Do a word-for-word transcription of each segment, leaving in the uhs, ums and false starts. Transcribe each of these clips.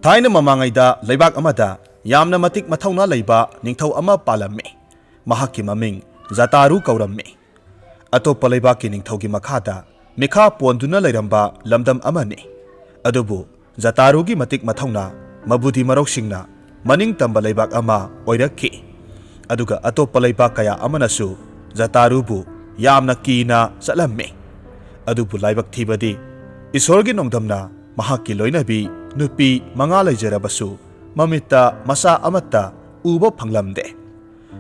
ꯊꯥꯏꯅ ꯃꯃꯥꯡꯉꯩꯗ ꯂꯩꯕꯥꯛ ꯑꯃꯗ ꯌꯥꯝꯅ ꯃꯇꯤꯛ ꯃꯊꯧꯅꯥ ꯂꯩꯕ ꯅꯤꯡꯊꯧ ꯑꯃ ꯄꯥꯜꯂꯝꯃꯤ꯫ ꯃꯍꯥꯛꯀꯤ ꯃꯃꯤꯡ ꯖꯇꯥꯔꯨ ꯀꯧꯔꯝꯃꯤ꯫ ꯑꯇꯣꯞꯄ ꯂꯩꯕꯥꯛꯀꯤ ꯅꯤꯡꯊꯧꯒꯤ ꯃꯈꯥꯗ ꯃꯤꯈꯥ ꯄꯣꯟꯗꯨꯅ ꯂꯩꯔꯝꯕ ꯂꯝꯗꯝ ꯑꯃꯅꯤ꯫ ꯑꯗꯨꯕꯨ ꯖꯇꯥꯔꯨꯒꯤ ꯃꯇꯤꯛ ꯃꯊꯧꯅꯥ, ꯃꯕꯨꯗꯤ ꯃꯔꯧꯁꯤꯡꯅ ꯃꯅꯤꯡ ꯇꯝꯕ ꯂꯩꯕꯥꯛ ꯑꯃ ꯑꯣꯏꯔꯛꯈꯤ꯫ ꯑꯗꯨꯒ ꯑꯇꯣꯞꯄ ꯂꯩꯕꯥꯛ ꯀꯌꯥ ꯑꯃꯅꯁꯨ ꯖꯇꯥꯔꯨꯕꯨ ꯌꯥꯝꯅ ꯀꯤꯅ ꯆꯠꯂꯝꯃꯤ꯫ ꯑꯗꯨꯕꯨ ꯂꯥꯏꯕꯛ ꯊꯤꯕꯗꯤ, ꯏꯁꯣꯔꯒꯤ ꯅꯣꯡꯗꯝꯅ ꯃꯍꯥꯛꯀꯤ ꯂꯣꯏꯅꯕꯤ ꯅꯨꯄꯤ ꯃꯉꯥ ꯂꯩꯖꯔꯕꯁꯨ, ꯃꯃꯤꯠꯇ ꯃꯆꯥ ꯑꯃꯠꯇ ꯎꯕ ꯐꯪꯂꯝꯗꯦ꯫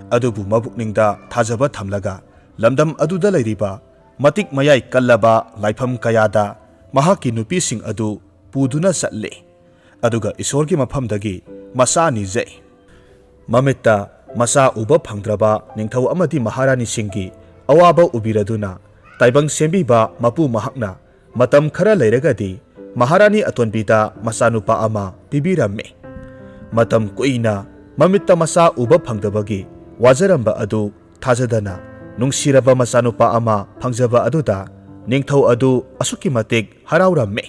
ꯑꯗꯨꯕꯨ ꯃꯕꯨꯛꯅꯤꯡꯗ ꯊꯥꯖꯕ ꯊꯝꯂꯒ, ꯂꯝꯗꯝ ꯑꯗꯨꯗ ꯂꯩꯔꯤꯕ ꯃꯇꯤꯛ ꯃꯌꯥꯏ ꯀꯜꯂꯕ ꯂꯥꯏꯐꯝ ꯀꯌꯥꯗ ꯃꯍꯥꯛꯀꯤ ꯅꯨꯄꯤꯁꯤꯡ ꯑꯗꯨ ꯄꯨꯗꯨꯅ ꯆꯠꯂꯤ꯫ ꯑꯗꯨꯒ ꯏꯁꯣꯔꯒꯤ ꯃꯐꯝꯗꯒꯤ ꯃꯆꯥ ꯅꯤꯖꯩ꯫ ꯃꯃꯤꯠꯇ ꯃꯆꯥ ꯎꯕ ꯐꯪꯗ꯭ꯔꯕ ꯅꯤꯡꯊꯧ ꯑꯃꯗꯤ ꯃꯍꯥꯔꯥꯅꯤꯁꯤꯡꯒꯤ ꯑꯋꯥꯕ ꯎꯕꯤꯔꯗꯨꯅ, ꯇꯥꯏꯕꯪ ꯁꯦꯝꯕꯤꯕ ꯃꯄꯨ ꯃꯍꯥꯛꯅ ꯃꯇꯝ ꯈꯔ ꯂꯩꯔꯒꯗꯤ ꯃꯍꯥꯔꯥꯅꯤ ꯑꯇꯣꯟꯕꯤꯗ ꯃꯆꯥꯅꯨꯄꯥ ꯑꯃ ꯄꯤꯕꯤꯔꯝꯃꯤ꯫ ꯃꯇꯝ ꯀꯨꯏꯅ ꯃꯃꯤꯠꯇ ꯃꯆꯥ ꯎꯕ ꯐꯪꯗꯕꯒꯤ ꯋꯥꯖꯔꯝꯕ ꯑꯗꯨ ꯊꯥꯖꯗꯅ, ꯅꯨꯡꯁꯤꯔꯕ ꯃꯆꯥꯅꯨꯄꯥ ꯑꯃ ꯐꯪꯖꯕ ꯑꯗꯨꯗ ꯅꯤꯡꯊꯧ ꯑꯗꯨ ꯑꯁꯨꯛꯀꯤ ꯃꯇꯤꯛ ꯍꯔꯥꯎꯔꯝꯃꯤ꯫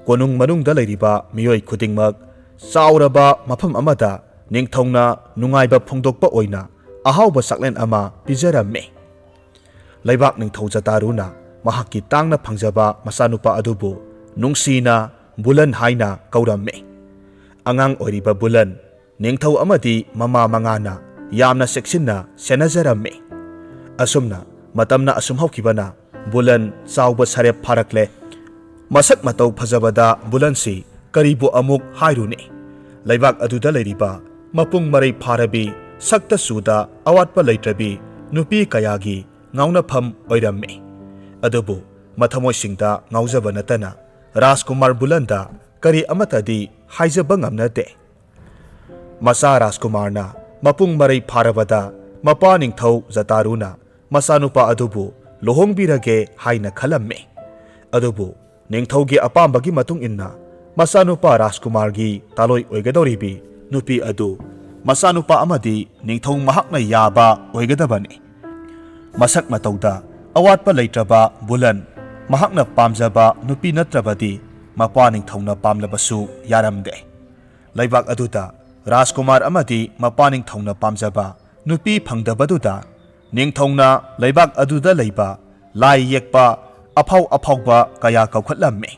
ꯀꯣꯅꯨꯡ ꯃꯅꯨꯡꯗ ꯂꯩꯔꯤꯕ ꯃꯤꯑꯣꯏ ꯈꯨꯗꯤꯡꯃꯛ ꯆꯥꯎꯔꯕ ꯃꯐꯝ ꯑꯃꯗ ꯅꯤꯡꯊꯧꯅ ꯅꯨꯡꯉꯥꯏꯕ ꯐꯣꯡꯗꯣꯛꯄ ꯑꯣꯏꯅ ꯑꯍꯥꯎꯕ ꯆꯥꯛꯂꯦꯟ ꯑꯃ ꯄꯤꯖꯔꯝꯃꯤ꯫ ꯂꯩꯕꯥꯛ ꯅꯤꯡꯊꯧ ꯖꯇꯥꯔꯨꯅ ꯃꯍꯥꯛꯀꯤ ꯇꯥꯡꯅ ꯐꯪꯖꯕ ꯃꯆꯥꯅꯨꯄꯥ ꯑꯗꯨꯕꯨ ꯅꯨꯡꯁꯤꯅ ꯕꯨꯂꯟ ꯍꯥꯏꯅ ꯀꯧꯔꯝꯃꯤ꯫ ꯑꯉꯥꯡ ꯑꯣꯏꯔꯤꯕ ꯕꯨꯂꯟ ꯅꯤꯡꯊꯧ ꯑꯃꯗꯤ ꯃꯃꯥ ꯃꯉꯥꯅ ꯌꯥꯝꯅ ꯆꯦꯛꯁꯤꯟꯅ ꯁꯦꯟꯅꯖꯔꯝꯃꯤ꯫ ꯑꯁꯨꯝꯅ ꯃꯇꯝꯅ ꯑꯁꯨꯝ ꯍꯧꯈꯤꯕꯅ, ꯕꯨꯂꯟ ꯆꯥꯎꯕ ꯁꯔꯦꯞ ꯐꯥꯔꯛꯂꯦ꯫ ꯃꯁꯛ ꯃꯇꯧ ꯐꯖꯕꯗ ꯕꯨꯂꯟꯁꯤ ꯀꯔꯤꯕꯨ ꯑꯃꯨꯛ ꯍꯥꯏꯔꯨꯅꯤ? ꯂꯩꯕꯥꯛ ꯑꯗꯨꯗ ꯂꯩꯔꯤꯕ ꯃꯄꯨꯡ ꯃꯔꯩ ꯐꯥꯔꯕꯤ, ꯁꯛꯇ ꯆꯨꯗ ꯑꯋꯥꯠꯄ ꯂꯩꯇ꯭ꯔꯕꯤ ꯅꯨꯄꯤ ꯀꯌꯥꯒꯤ ꯉꯥꯎꯅꯐꯝ ꯑꯣꯏꯔꯝꯃꯤ꯫ ꯑꯗꯨꯕꯨ ꯃꯊꯃꯣꯏꯁꯤꯡꯗ ꯉꯥꯎꯖꯕ ꯅꯠꯇꯅ ꯔꯥꯖꯀꯨꯃꯥꯔ ꯕꯨꯂꯟꯗ ꯀꯔꯤ ꯑꯃꯠꯇꯗꯤ ꯍꯥꯏꯖꯕ ꯉꯝꯅꯗꯦ꯫ ꯃꯆꯥ ꯔꯥꯖꯀꯨꯃꯥꯔꯅ ꯃꯄꯨꯡ ꯃꯔꯩ ꯐꯥꯔꯕꯗ ꯃꯄꯥ ꯅꯤꯡꯊꯧ ꯖꯇꯥꯔꯨꯅ ꯃꯆꯥꯅꯨꯄꯥ ꯑꯗꯨꯕꯨ ꯂꯨꯍꯣꯡꯕꯤꯔꯒꯦ ꯍꯥꯏꯅ ꯈꯜꯂꯝꯃꯤ꯫ ꯑꯗꯨꯕꯨ ꯅꯤꯡꯊꯧꯒꯤ ꯑꯄꯥꯝꯕꯒꯤ ꯃꯇꯨꯡ ꯏꯟꯅ ꯃꯆꯥꯅꯨꯄꯥ ꯔꯥꯖꯀꯨꯃꯥꯔꯒꯤ ꯇꯥꯂꯣꯏ ꯑꯣꯏꯒꯗꯧꯔꯤꯕꯤ ꯅꯨꯄꯤ ꯑꯗꯨ ꯃꯆꯥꯅꯨꯄꯥ ꯑꯃꯗꯤ ꯅꯤꯡꯊꯧ ꯃꯍꯥꯛꯅ ꯌꯥꯕ ꯑꯣꯏꯒꯗꯕꯅꯤ꯫ ꯃꯁꯛ ꯃꯇꯧꯗ ꯑꯋꯥꯠꯄ ꯂꯩꯇ꯭ꯔꯕ ꯕꯨꯂꯟ ꯃꯍꯥꯛꯅ ꯄꯥꯝꯖꯕ ꯅꯨꯄꯤ ꯅꯠꯇ꯭ꯔꯕꯗꯤ ꯃꯄꯥ ꯅꯤꯡꯊꯧꯅ ꯄꯥꯝꯂꯕꯁꯨ ꯌꯥꯔꯝꯗꯦ꯫ ꯂꯩꯕꯥꯛ ꯑꯗꯨꯗ ꯔꯥꯖꯀꯨꯃꯥꯔ ꯑꯃꯗꯤ ꯃꯄꯥ ꯅꯤꯡꯊꯧꯅ ꯄꯥꯝꯖꯕ ꯅꯨꯄꯤ ꯐꯪꯗꯕꯗꯨꯗ ꯅꯤꯡꯊꯧꯅ ꯂꯩꯕꯥꯛ ꯑꯗꯨꯗ ꯂꯩꯕ ꯂꯥꯏ ꯌꯦꯛꯄ ꯑꯐꯥꯎ ꯑꯐꯥꯎꯕ ꯀꯌꯥ ꯀꯧꯈꯠꯂꯝꯃꯤ꯫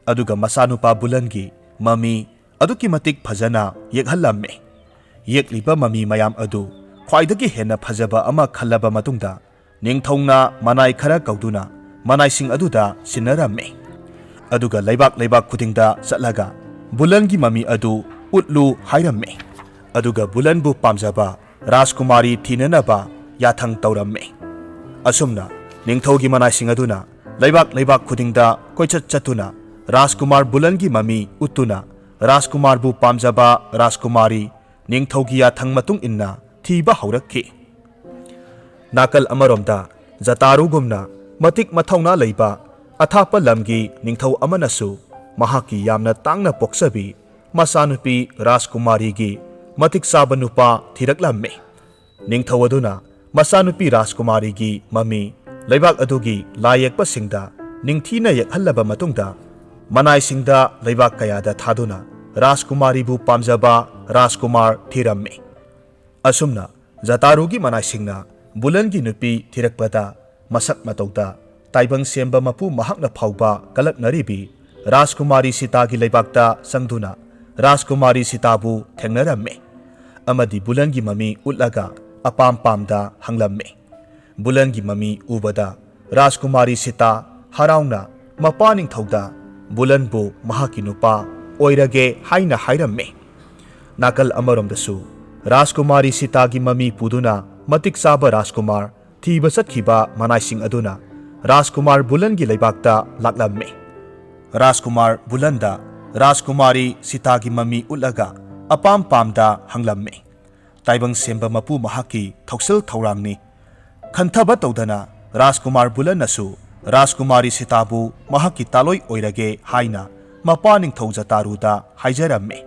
ꯑꯗꯨꯒ ꯃꯆꯥꯅꯨꯄꯥ ꯕꯨꯂꯟꯒꯤ ꯃꯃꯤ ꯑꯗꯨꯛꯀꯤ ꯃꯇꯤꯛ ꯐꯖꯅ ꯌꯦꯛꯍꯜꯂꯝꯃꯤ꯫ ꯌꯦꯛꯂꯤꯕ ꯃꯃꯤ ꯃꯌꯥꯝ ꯑꯗꯨ ꯈ꯭ꯋꯥꯏꯗꯒꯤ ꯍꯦꯟꯅ ꯐꯖꯕ ꯑꯃ ꯈꯜꯂꯕ ꯃꯇꯨꯡꯗ ꯅꯤꯡꯊꯧꯅ ꯃꯅꯥꯏ ꯈꯔ ꯀꯧꯗꯨꯅ ꯃꯅꯥꯏꯁꯤꯡ ꯑꯗꯨꯗ ꯁꯤꯟꯅꯔꯝꯃꯤ꯫ ꯑꯗꯨꯒ ꯂꯩꯕꯥꯛ ꯂꯩꯕꯥꯛ ꯈꯨꯗꯤꯡꯗ ꯆꯠꯂꯒ ꯕꯨꯂꯟꯒꯤ ꯃꯃꯤ ꯑꯗꯨ ꯎꯠꯂꯨ ꯍꯥꯏꯔꯝꯃꯤ꯫ ꯑꯗꯨꯒ ꯕꯨꯂꯟꯕꯨ ꯄꯥꯝꯖꯕ ꯔꯥꯖꯀꯨꯃꯥꯔꯤ ꯊꯤꯅꯅꯕ ꯌꯥꯊꯪ ꯇꯧꯔꯝꯃꯤ꯫ ꯑꯁꯨꯝꯅ ꯅꯤꯡꯊꯧꯒꯤ ꯃꯅꯥꯏꯁꯤꯡ ꯑꯗꯨꯅ ꯂꯩꯕꯥꯛ ꯂꯩꯕꯥꯛ ꯈꯨꯗꯤꯡꯗ ꯀꯣꯏꯆꯠ ꯆꯠꯇꯨꯅ ꯔꯥꯖꯀꯨꯃꯥꯔ ꯕꯨꯂꯟꯒꯤ ꯃꯃꯤ ꯎꯠꯇꯨꯅ ꯔꯥꯖꯀꯨꯃꯥꯔꯕꯨ ꯄꯥꯝꯖꯕ ꯔꯥꯖꯀꯨꯃꯥꯔꯤ ꯅꯤꯡꯊꯧꯒꯤ ꯌꯥꯊꯪ ꯃꯇꯨꯡ ꯏꯟꯅ ꯊꯤꯕ ꯍꯧꯔꯛꯈꯤ꯫ ꯅꯥꯀꯜ ꯑꯃꯔꯣꯝꯗ ꯖꯇꯥꯔꯨꯒꯨꯝꯅ ꯃꯇꯤꯛ ꯃꯊꯧꯅꯥ ꯂꯩꯕ ꯑꯊꯥꯞꯄ ꯂꯝꯒꯤ ꯅꯤꯡꯊꯧ ꯑꯃꯅꯁꯨ ꯃꯍꯥꯛꯀꯤ ꯌꯥꯝꯅ ꯇꯥꯡꯅ ꯄꯣꯛꯆꯕꯤ ꯃꯆꯥꯅꯨꯄꯤ ꯔꯥꯖꯀꯨꯃꯥꯔꯤꯒꯤ ꯃꯇꯤꯛ ꯆꯥꯕ ꯅꯨꯄꯥ ꯊꯤꯔꯛꯂꯝꯃꯤ꯫ ꯅꯤꯡꯊꯧ ꯑꯗꯨꯅ ꯃꯆꯥꯅꯨꯄꯤ ꯔꯥꯖꯀꯨꯃꯥꯔꯤꯒꯤ ꯃꯃꯤ ꯂꯩꯕꯥꯛ ꯑꯗꯨꯒꯤ ꯂꯥꯏ ꯌꯦꯛꯄꯁꯤꯡꯗ ꯅꯤꯡꯊꯤꯅ ꯌꯦꯛꯍꯜꯂꯕ ꯃꯇꯨꯡꯗ ꯃꯅꯥꯏꯁꯤꯡꯗ ꯂꯩꯕꯥꯛ ꯀꯌꯥꯗ ꯊꯥꯗꯨꯅ ꯔꯥꯖꯀꯨꯃꯥꯔꯤꯕꯨ ꯄꯥꯝꯖꯕ ꯔꯥꯖꯀꯨꯃꯥꯔ ꯊꯤꯔꯝꯃꯤ꯫ ꯑꯁꯨꯝꯅ ꯖꯇꯥꯔꯨꯒꯤ ꯃꯅꯥꯏꯁꯤꯡꯅ ꯕꯨꯂꯟꯒꯤ ꯅꯨꯄꯤ ꯊꯤꯔꯛꯄꯗ ꯃꯁꯛ ꯃꯇꯧꯗ ꯇꯥꯏꯕꯪ ꯁꯦꯝꯕ ꯃꯄꯨ ꯃꯍꯥꯛꯅ ꯐꯥꯎꯕ ꯀꯂꯛꯅꯔꯤꯕꯤ ꯔꯥꯖꯀꯨꯃꯥꯔꯤ ꯁꯤꯇꯥꯒꯤ ꯂꯩꯕꯥꯛꯇ ꯆꯪꯗꯨꯅ ꯔꯥꯖꯀꯨꯃꯥꯔꯤ ꯁꯤꯇꯥꯕꯨ ꯊꯦꯡꯅꯔꯝꯃꯤ ꯑꯃꯗꯤ ꯕꯨꯂꯟꯒꯤ ꯃꯃꯤ ꯎꯠꯂꯒ ꯑꯄꯥꯝ ꯄꯥꯝꯗ ꯍꯪꯂꯝꯃꯤ꯫ ꯕꯨꯂꯟꯒꯤ ꯃꯃꯤ ꯎꯕꯗ ꯔꯥꯖꯀꯨꯃꯥꯔꯤ ꯁꯤꯇꯥ ꯍꯔꯥꯎꯅ ꯃꯄꯥ ꯅꯤꯡꯊꯧꯗ ꯕꯨꯂꯟꯕꯨ ꯃꯍꯥꯛꯀꯤ ꯅꯨꯄꯥ ꯑꯣꯏꯔꯒꯦ ꯍꯥꯏꯅ ꯍꯥꯏꯔꯝꯃꯤ꯫ ꯅꯥꯀꯜ ꯑꯃꯔꯣꯝꯗꯁꯨ ꯔꯥꯖꯀꯨꯃꯥꯔꯤ ꯁꯤꯇꯥꯒꯤ ꯃꯃꯤ ꯄꯨꯗꯨꯅ ꯃꯇꯤꯛ ꯆꯥꯕ ꯔꯥꯖꯀꯨꯃꯥꯔ ꯊꯤꯕ ꯆꯠꯈꯤꯕ ꯃꯅꯥꯏꯁꯤꯡ ꯑꯗꯨꯅ ꯔꯥꯖꯀꯨꯃꯥꯔ ꯕꯨꯂꯟꯒꯤ ꯂꯩꯕꯥꯛꯇ ꯂꯥꯛꯂꯝꯃꯤ꯫ ꯔꯥꯖꯀꯨꯃꯥꯔ ꯕꯨꯂꯟꯗ ꯔꯥꯖꯀꯨꯃꯥꯔꯤ ꯁꯤꯇꯥꯒꯤ ꯃꯃꯤ ꯎꯠꯂꯒ ꯑꯄꯥꯝ ꯄꯥꯝꯗ ꯍꯪꯂꯝꯃꯤ꯫ ꯇꯥꯏꯕꯪ ꯁꯦꯝꯕ ꯃꯄꯨ ꯃꯍꯥꯛꯀꯤ ꯊꯧꯁꯤꯜ ꯊꯧꯔꯥꯡꯅꯤ꯫ ꯈꯟꯊꯕ ꯇꯧꯗꯅ ꯔꯥꯖꯀꯨꯃꯥꯔ ꯕꯨꯂꯟꯅꯁꯨ ꯔꯥꯖꯀꯨꯃꯥꯔꯤ ꯁꯤꯇꯥꯕꯨ ꯃꯍꯥꯛꯀꯤ ꯇꯥꯂꯣꯏ ꯑꯣꯏꯔꯒꯦ ꯍꯥꯏꯅ ꯃꯄꯥ ꯅꯤꯡꯊꯧ ꯖꯇꯥꯔꯨꯗ ꯍꯥꯏꯖꯔꯝꯃꯤ꯫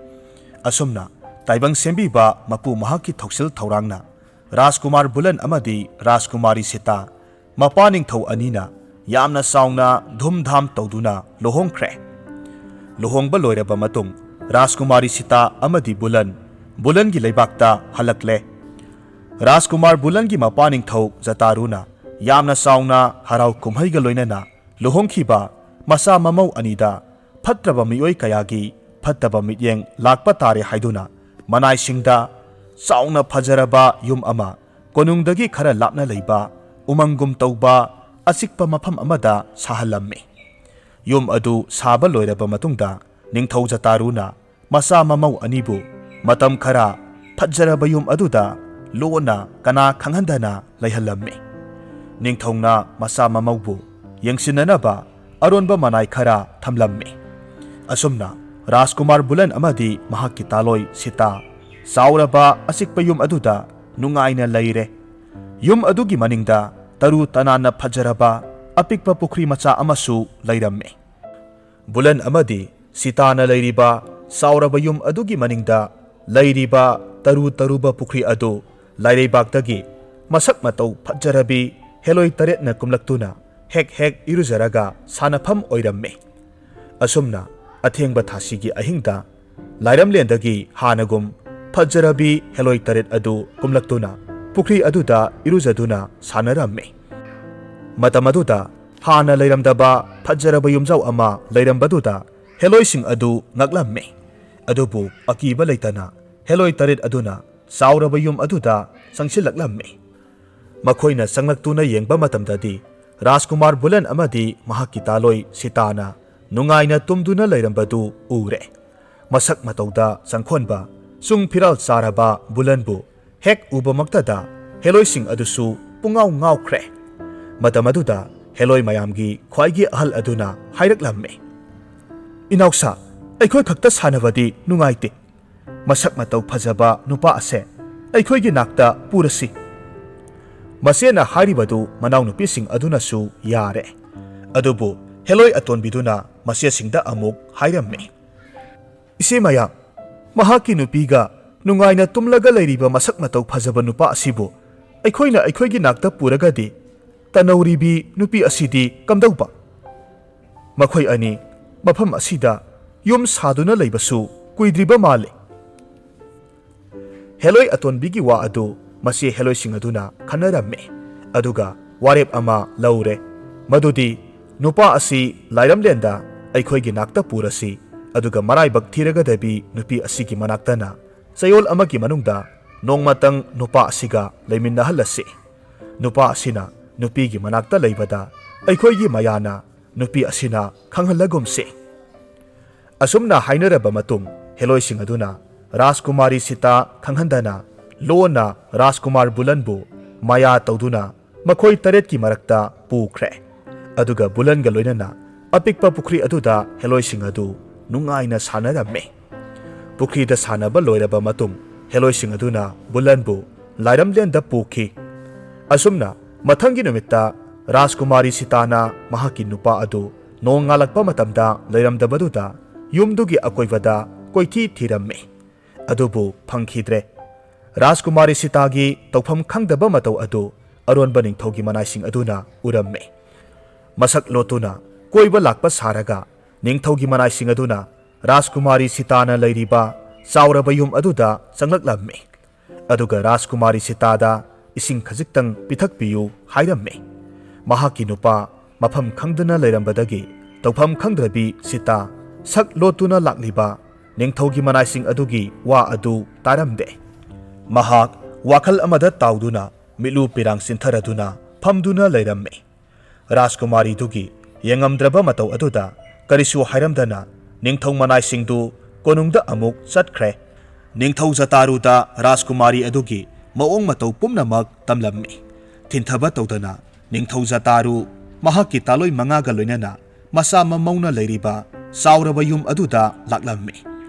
ꯑꯁꯨꯝꯅ ꯇꯥꯏꯕꯪ ꯁꯦꯝꯕꯤꯕ ꯃꯄꯨ ꯃꯍꯥꯛꯀꯤ ꯊꯧꯁꯤꯜ ꯊꯧꯔꯥꯡꯅ ꯔꯥꯖꯀꯨꯃꯥꯔ ꯕꯨꯂꯟ ꯑꯃꯗꯤ ꯔꯥꯖꯀꯨꯃꯥꯔꯤ ꯁꯤꯇꯥ ꯃꯄꯥ ꯅꯤꯡꯊꯧ ꯑꯅꯤꯅ ꯌꯥꯝꯅ ꯆꯥꯎꯅ ꯙꯨꯝꯙꯥꯝ ꯇꯧꯗꯨꯅ ꯂꯨꯍꯣꯡꯈ꯭ꯔꯦ꯫ ꯂꯨꯍꯣꯡꯕ ꯂꯣꯏꯔꯕ ꯃꯇꯨꯡ, ꯔꯥꯖꯀꯨꯃꯥꯔꯤ ꯁꯤꯇꯥ ꯑꯃꯗꯤ ꯕꯨꯂꯟ, ꯕꯨꯂꯟꯒꯤ ꯂꯩꯕꯥꯛꯇ ꯍꯜꯂꯛꯂꯦ꯫ ꯔꯥꯖꯀꯨꯃꯥꯔ ꯕꯨꯂꯟꯒꯤ ꯃꯄꯥ ꯅꯤꯡꯊꯧ ꯖꯇꯥꯔꯨꯅ ꯌꯥꯝꯅ ꯆꯥꯎꯅ ꯍꯔꯥꯎ ꯀꯨꯝꯍꯩꯒ ꯂꯣꯏꯅꯅ ꯂꯨꯍꯣꯡꯈꯤꯕ ꯃꯆꯥ ꯃꯃꯧ ꯑꯅꯤꯗ ꯐꯠꯇ꯭ꯔꯕ ꯃꯤꯑꯣꯏ ꯀꯌꯥꯒꯤ ꯐꯠꯇꯕ ꯃꯤꯠꯌꯦꯡ ꯂꯥꯛꯄ ꯇꯥꯔꯦ ꯍꯥꯏꯗꯨꯅ ꯃꯅꯥꯏꯁꯤꯡꯗ ꯆꯥꯎꯅ ꯐꯖꯔꯕ ꯌꯨꯝ ꯑꯃ ꯀꯣꯅꯨꯡꯗꯒꯤ ꯈꯔ ꯂꯥꯞꯅ ꯂꯩꯕ ꯎꯃꯪꯒꯨꯝ ꯇꯧꯕ ꯑꯆꯤꯛꯄ ꯃꯐꯝ ꯑꯃꯗ ꯁꯥꯍꯜꯂꯝꯃꯤ꯫ ꯌꯨꯝ ꯑꯗꯨ ꯁꯥꯕ ꯂꯣꯏꯔꯕ ꯃꯇꯨꯡꯗ ꯅꯤꯡꯊꯧ ꯖꯇꯥꯔꯨꯅ ꯃꯆꯥ ꯃꯃꯧ ꯑꯅꯤꯕꯨ ꯃꯇꯝ ꯈꯔ ꯐꯖꯔꯕ ꯌꯨꯝ ꯑꯗꯨꯗ ꯂꯣꯟꯅ ꯀꯅꯥ ꯈꯪꯍꯟꯗꯅ ꯂꯩꯍꯜꯂꯝꯃꯤ꯫ ꯅꯤꯡꯊꯧꯅ ꯃꯆꯥ ꯃꯃꯧꯕꯨ ꯌꯦꯡꯁꯤꯟꯅꯅꯕ ꯑꯔꯣꯟꯕ ꯃꯅꯥꯏ ꯈꯔ ꯊꯝꯂꯝꯃꯤ꯫ ꯑꯁꯨꯝꯅ ꯔꯥꯖꯀꯨꯃꯥꯔ ꯕꯨꯂꯟ ꯑꯃꯗꯤ ꯃꯍꯥꯛꯀꯤ ꯇꯥꯂꯣꯏ ꯁꯤꯇꯥ ꯆꯥꯎꯔꯕ ꯑꯆꯤꯛꯄ ꯌꯨꯝ ꯑꯗꯨꯗ ꯅꯨꯡꯉꯥꯏꯅ ꯂꯩꯔꯦ꯫ ꯌꯨꯝ ꯑꯗꯨꯒꯤ ꯃꯅꯤꯡꯗ ꯇꯔꯨ ꯇꯅꯥꯟꯅ ꯐꯖꯔꯕ ꯑꯄꯤꯛꯄ ꯄꯨꯈ꯭ꯔꯤ ꯃꯆꯥ ꯑꯃꯁꯨ ꯂꯩꯔꯝꯃꯤ꯫ ꯕꯨꯂꯟ ꯑꯃꯗꯤ ꯁꯤꯇꯥꯅ ꯂꯩꯔꯤꯕ ꯆꯥꯎꯔꯕ ꯌꯨꯝ ꯑꯗꯨꯒꯤ ꯃꯅꯤꯡꯗ ꯂꯩꯔꯤꯕ ꯇꯔꯨ ꯇꯔꯨꯕ ꯄꯨꯈ꯭ꯔꯤ ꯑꯗꯨ ꯂꯥꯏꯔꯩꯕꯥꯛꯇꯒꯤ ꯃꯁꯛ ꯃꯇꯧ ꯐꯖꯔꯕꯤ ꯍꯦꯂꯣꯏ ꯇꯔꯦꯠꯅ ꯀꯨꯝꯂꯛꯇꯨꯅ ꯍꯦꯛ ꯍꯦꯛ ꯏꯔꯨꯖꯔꯒ ꯁꯥꯟꯅꯐꯝ ꯑꯣꯏꯔꯝꯃꯤ꯫ ꯑꯁꯨꯝꯅ ꯑꯊꯦꯡꯕ ꯊꯥꯁꯤꯒꯤ ꯑꯍꯤꯡꯗ ꯂꯥꯏꯔꯝꯂꯦꯟꯗꯒꯤ ꯍꯥꯟꯅꯒꯨꯝ ꯐꯖꯔꯕꯤ ꯍꯦꯂꯣꯏ ꯇꯔꯦꯠ ꯑꯗꯨ ꯀꯨꯝꯂꯛꯇꯨꯅ ꯄꯨꯈ꯭ꯔꯤ ꯑꯗꯨꯗ ꯏꯔꯨꯖꯗꯨꯅ ꯁꯥꯟꯅꯔꯝꯃꯤ꯫ ꯃꯇꯝ ꯑꯗꯨꯗ ꯍꯥꯟꯅ ꯂꯩꯔꯝꯗꯕ ꯐꯖꯔꯕ ꯌꯨꯝꯖꯥꯎ ꯑꯃ ꯂꯩꯔꯝꯕꯗꯨꯗ ꯍꯦꯂꯣꯏꯁꯤꯡ ꯑꯗꯨ ꯉꯛꯂꯝꯃꯤ꯫ ꯑꯗꯨꯕꯨ ꯑꯀꯤꯕ ꯂꯩꯇꯅ ꯍꯦꯂꯣꯏ ꯇꯔꯦꯠ ꯑꯗꯨꯅ ꯆꯥꯎꯔꯕ ꯌꯨꯝ ꯑꯗꯨꯗ ꯆꯪꯁꯤꯜꯂꯛꯂꯝꯃꯤ꯫ ꯃꯈꯣꯏꯅ ꯆꯪꯂꯛꯇꯨꯅ ꯌꯦꯡꯕ ꯃꯇꯝꯗꯗꯤ ꯔꯥꯖꯀꯨꯃꯥꯔ ꯕꯨꯂꯟ ꯑꯃꯗꯤ ꯃꯍꯥꯛꯀꯤ ꯇꯥꯂꯣꯏ ꯁꯤꯇꯥꯅ ꯅꯨꯡꯉꯥꯏꯅ ꯇꯨꯝꯗꯨꯅ ꯂꯩꯔꯝꯕꯗꯨ ꯎꯔꯦ꯫ ꯃꯁꯛ ꯃꯇꯧꯗ ꯆꯪꯈꯣꯟꯕ, ꯆꯨꯡ ꯐꯤꯔꯥꯜ ꯆꯥꯔꯕ ꯕꯨꯂꯟꯕꯨ ꯍꯦꯛ ꯎꯕꯃꯛꯇꯗ ꯍꯦꯂꯣꯏꯁꯤꯡ ꯑꯗꯨꯁꯨ ꯄꯨꯡꯉꯥꯎ ꯉꯥꯎꯈ꯭ꯔꯦ꯫ ꯃꯇꯝ ꯑꯗꯨꯗ ꯍꯦꯂꯣꯏ ꯃꯌꯥꯝꯒꯤ ꯈ꯭ꯋꯥꯏꯒꯤ ꯑꯍꯜ ꯑꯗꯨꯅ ꯍꯥꯏꯔꯛꯂꯝꯃꯤ, "ꯏꯅꯥꯎꯁꯥ, ꯑꯩꯈꯣꯏ ꯈꯛꯇ ꯁꯥꯟꯅꯕꯗꯤ ꯅꯨꯡꯉꯥꯏꯇꯦ꯫ ꯃꯁꯛ ꯃꯇꯧ ꯐꯖꯕ ꯅꯨꯄꯥ ꯑꯁꯦ ꯑꯩꯈꯣꯏꯒꯤ ꯅꯥꯛꯇ ꯄꯨꯔꯁꯤ꯫" ꯃꯆꯦꯅ ꯍꯥꯏꯔꯤꯕꯗꯨ ꯃꯅꯥꯎꯅꯨꯄꯤꯁꯤꯡ ꯑꯗꯨꯅꯁꯨ ꯌꯥꯔꯦ꯫ ꯑꯗꯨꯕꯨ ꯍꯦꯂꯣꯏ ꯑꯇꯣꯟꯕꯤꯗꯨꯅ ꯃꯆꯦꯁꯤꯡꯗ ꯑꯃꯨꯛ ꯍꯥꯏꯔꯝꯃꯤ, "ꯏꯆꯦ ꯃꯌꯥꯝ, ꯃꯍꯥꯛꯀꯤ ꯅꯨꯄꯤꯒ ꯅꯨꯡꯉꯥꯏꯅ ꯇꯨꯝꯂꯒ ꯂꯩꯔꯤꯕ ꯃꯁꯛ ꯃꯇꯧ ꯐꯖꯕ ꯅꯨꯄꯥ ꯑꯁꯤꯕꯨ ꯑꯩꯈꯣꯏꯅ ꯑꯩꯈꯣꯏꯒꯤ ꯅꯥꯛꯇ ꯄꯨꯔꯒꯗꯤ ꯇꯅꯧꯔꯤꯕꯤ ꯅꯨꯄꯤ ꯑꯁꯤꯗꯤ ꯀꯝꯗꯧꯕ? ꯃꯈꯣꯏ ꯑꯅꯤ ꯃꯐꯝ ꯑꯁꯤꯗ ꯌꯨꯝ ꯁꯥꯗꯨꯅ ꯂꯩꯕꯁꯨ ꯀꯨꯏꯗ꯭ꯔꯤꯕ ꯃꯥꯜꯂꯤ꯫ ꯍꯦꯂꯣꯏ ꯑꯇꯣꯟꯕꯤꯒꯤ ꯋꯥ ꯑꯗꯨ ꯃꯆꯦ ꯍꯦꯂꯣꯏꯁꯤꯡ ꯑꯗꯨꯅ ꯈꯟꯅꯔꯝꯃꯤ꯫ ꯑꯗꯨꯒ ꯋꯥꯔꯦꯞ ꯑꯃ ꯂꯧꯔꯦ, ꯃꯗꯨꯗꯤ ꯅꯨꯄꯥ ꯑꯁꯤ ꯂꯥꯏꯔꯝꯂꯦꯟꯗ ꯑꯩꯈꯣꯏꯒꯤ ꯅꯥꯛꯇ ꯄꯨꯔꯁꯤ, ꯑꯗꯨꯒ ꯃꯔꯥꯏꯕꯛ ꯊꯤꯔꯒꯗꯕꯤ ꯅꯨꯄꯤ ꯑꯁꯤꯒꯤ ꯃꯅꯥꯛꯇꯅ ꯆꯌꯣꯜ ꯑꯃꯒꯤ ꯃꯅꯨꯡꯗ ꯅꯣꯡꯃꯇꯪ ꯅꯨꯄꯥ ꯑꯁꯤꯒ ꯂꯩꯃꯤꯟꯅꯍꯜꯂꯁꯤ꯫ ꯅꯨꯄꯥ ꯑꯁꯤꯅ ꯅꯨꯄꯤꯒꯤ ꯃꯅꯥꯛꯇ ꯂꯩꯕꯗ ꯑꯩꯈꯣꯏꯒꯤ ꯃꯌꯥꯅ ꯅꯨꯄꯤ ꯑꯁꯤꯅ ꯈꯪꯍꯜꯂꯒꯨꯝꯁꯤ꯫ ꯑꯁꯨꯝꯅ ꯍꯥꯏꯅꯔꯕ ꯃꯇꯨꯡ, ꯍꯦꯂꯣꯏꯁꯤꯡ ꯑꯗꯨꯅ ꯔꯥꯖꯀꯨꯃꯥꯔꯤ ꯁꯤꯇꯥ ꯈꯪꯍꯟꯗꯅ ꯂꯣꯟꯅ ꯔꯥꯖꯀꯨꯃꯥꯔ ꯕꯨꯂꯟꯕꯨ ꯃꯌꯥ ꯇꯧꯗꯨꯅ ꯃꯈꯣꯏ ꯇꯔꯦꯠꯀꯤ ꯃꯔꯛꯇ ꯄꯨꯈ꯭ꯔꯦ꯫ ꯑꯗꯨꯒ ꯕꯨꯂꯟꯒ ꯂꯣꯏꯅꯅ ꯑꯄꯤꯛꯄ ꯄꯨꯈ꯭ꯔꯤ ꯑꯗꯨꯗ ꯍꯦꯂꯣꯏꯁꯤꯡ ꯑꯗꯨ ꯅꯨꯡꯉꯥꯏꯅ ꯁꯥꯟꯅꯔꯝꯃꯤ꯫ ꯄꯨꯈ꯭ꯔꯤꯗ ꯁꯥꯟꯅꯕ ꯂꯣꯏꯔꯕ ꯃꯇꯨꯡ, ꯍꯦꯂꯣꯏꯁꯤꯡ ꯑꯗꯨꯅ ꯕꯨꯂꯟꯕꯨ ꯂꯥꯏꯔꯝꯂꯦꯟꯗ ꯄꯨꯈꯤ꯫ ꯑꯁꯨꯝꯅ ꯃꯊꯪꯒꯤ ꯅꯨꯃꯤꯠꯇ ꯔꯥꯖꯀꯨꯃꯥꯔꯤ ꯁꯤꯇꯥꯅ ꯃꯍꯥꯛꯀꯤ ꯅꯨꯄꯥ ꯑꯗꯨ ꯅꯣꯡ ꯉꯥꯜꯂꯛꯄ ꯃꯇꯝꯗ ꯂꯩꯔꯝꯗꯕꯗꯨꯗ ꯌꯨꯝꯗꯨꯒꯤ ꯑꯀꯣꯏꯕꯗ ꯀꯣꯏꯊꯤ ꯊꯤꯔꯝꯃꯤ꯫ ꯑꯗꯨꯕꯨ ꯐꯪꯈꯤꯗ꯭ꯔꯦ꯫ ꯔꯥꯖꯀꯨꯃꯥꯔꯤ ꯁꯤꯇꯥꯒꯤ ꯇꯧꯐꯝ ꯈꯪꯗꯕ ꯃꯇꯧ ꯑꯗꯨ ꯑꯔꯣꯟꯕ ꯅꯤꯡꯊꯧꯒꯤ ꯃꯅꯥꯏꯁꯤꯡ ꯑꯗꯨꯅ ꯎꯔꯝꯃꯤ꯫ ꯃꯁꯛ ꯂꯣꯠꯇꯨꯅ ꯀꯣꯏꯕ ꯂꯥꯛꯄ ꯁꯥꯔꯒ ꯅꯤꯡꯊꯧꯒꯤ ꯃꯅꯥꯏꯁꯤꯡ ꯑꯗꯨꯅ ꯔꯥꯖꯀꯨꯃꯥꯔꯤ ꯁꯤꯇꯥꯅ ꯂꯩꯔꯤꯕ ꯆꯥꯎꯔꯕ ꯌꯨꯝ ꯑꯗꯨꯗ ꯆꯪꯂꯛꯂꯝꯃꯤ꯫ ꯑꯗꯨꯒ ꯔꯥꯖꯀꯨꯃꯥꯔꯤ ꯁꯤꯇꯥꯗ ꯏꯁꯤꯡ ꯈꯖꯤꯛꯇꯪ ꯄꯤꯊꯛꯄꯤꯌꯨ ꯍꯥꯏꯔꯝꯃꯤ꯫ ꯃꯍꯥꯛꯀꯤ ꯅꯨꯄꯥ ꯃꯐꯝ ꯈꯪꯗꯅ ꯂꯩꯔꯝꯕꯗꯒꯤ ꯇꯧꯐꯝ ꯈꯪꯗ꯭ꯔꯕꯤ ꯁꯤꯇꯥ ꯁꯛ ꯂꯣꯠꯇꯨꯅ ꯂꯥꯛꯂꯤꯕ ꯅꯤꯡꯊꯧꯒꯤ ꯃꯅꯥꯏꯁꯤꯡ ꯑꯗꯨꯒꯤ ꯋꯥ ꯑꯗꯨ ꯇꯥꯔꯝꯗꯦ꯫ ꯃꯍꯥꯛ ꯋꯥꯈꯜ ꯑꯃꯗ ꯇꯥꯎꯗꯨꯅ ꯃꯤꯠꯂꯨ ꯄꯤꯔꯥꯡ ꯆꯤꯟꯊꯔꯗꯨꯅ ꯐꯝꯗꯨꯅ ꯂꯩꯔꯝꯃꯤ꯫ ꯔꯥꯖꯀꯨꯃꯥꯔꯤꯗꯨꯒꯤ ꯌꯦꯡꯉꯝꯗ꯭ꯔꯕ ꯃꯇꯧ ꯑꯗꯨꯗ ꯀꯔꯤꯁꯨ ꯍꯥꯏꯔꯝꯗꯅ ꯅꯤꯡꯊꯧ ꯃꯅꯥꯏꯁꯤꯡꯗꯨ ꯀꯣꯅꯨꯡꯗ ꯑꯃꯨꯛ ꯆꯠꯈ꯭ꯔꯦ꯫ ꯅꯤꯡꯊꯧ ꯖꯇꯥꯔꯨꯗ ꯔꯥꯖꯀꯨꯃꯥꯔꯤ ꯑꯗꯨꯒꯤ ꯃꯑꯣꯡ ꯃꯇꯧ ꯄꯨꯝꯅꯃꯛ ꯇꯝꯂꯝꯃꯤ꯫ ꯊꯤꯟꯊꯕ ꯇꯧꯗꯅ ꯅꯤꯡꯊꯧ ꯖꯇꯥꯔꯨ ꯃꯍꯥꯛꯀꯤ ꯇꯥꯂꯣꯏ ꯃꯉꯥꯒ ꯂꯣꯏꯅꯅ ꯃꯆꯥ ꯃꯃꯧꯅ ꯂꯩꯔꯤꯕ ꯆꯥꯎꯔꯕ ꯌꯨꯝ ꯑꯗꯨꯗ ꯂꯥꯛꯂꯝꯃꯤ꯫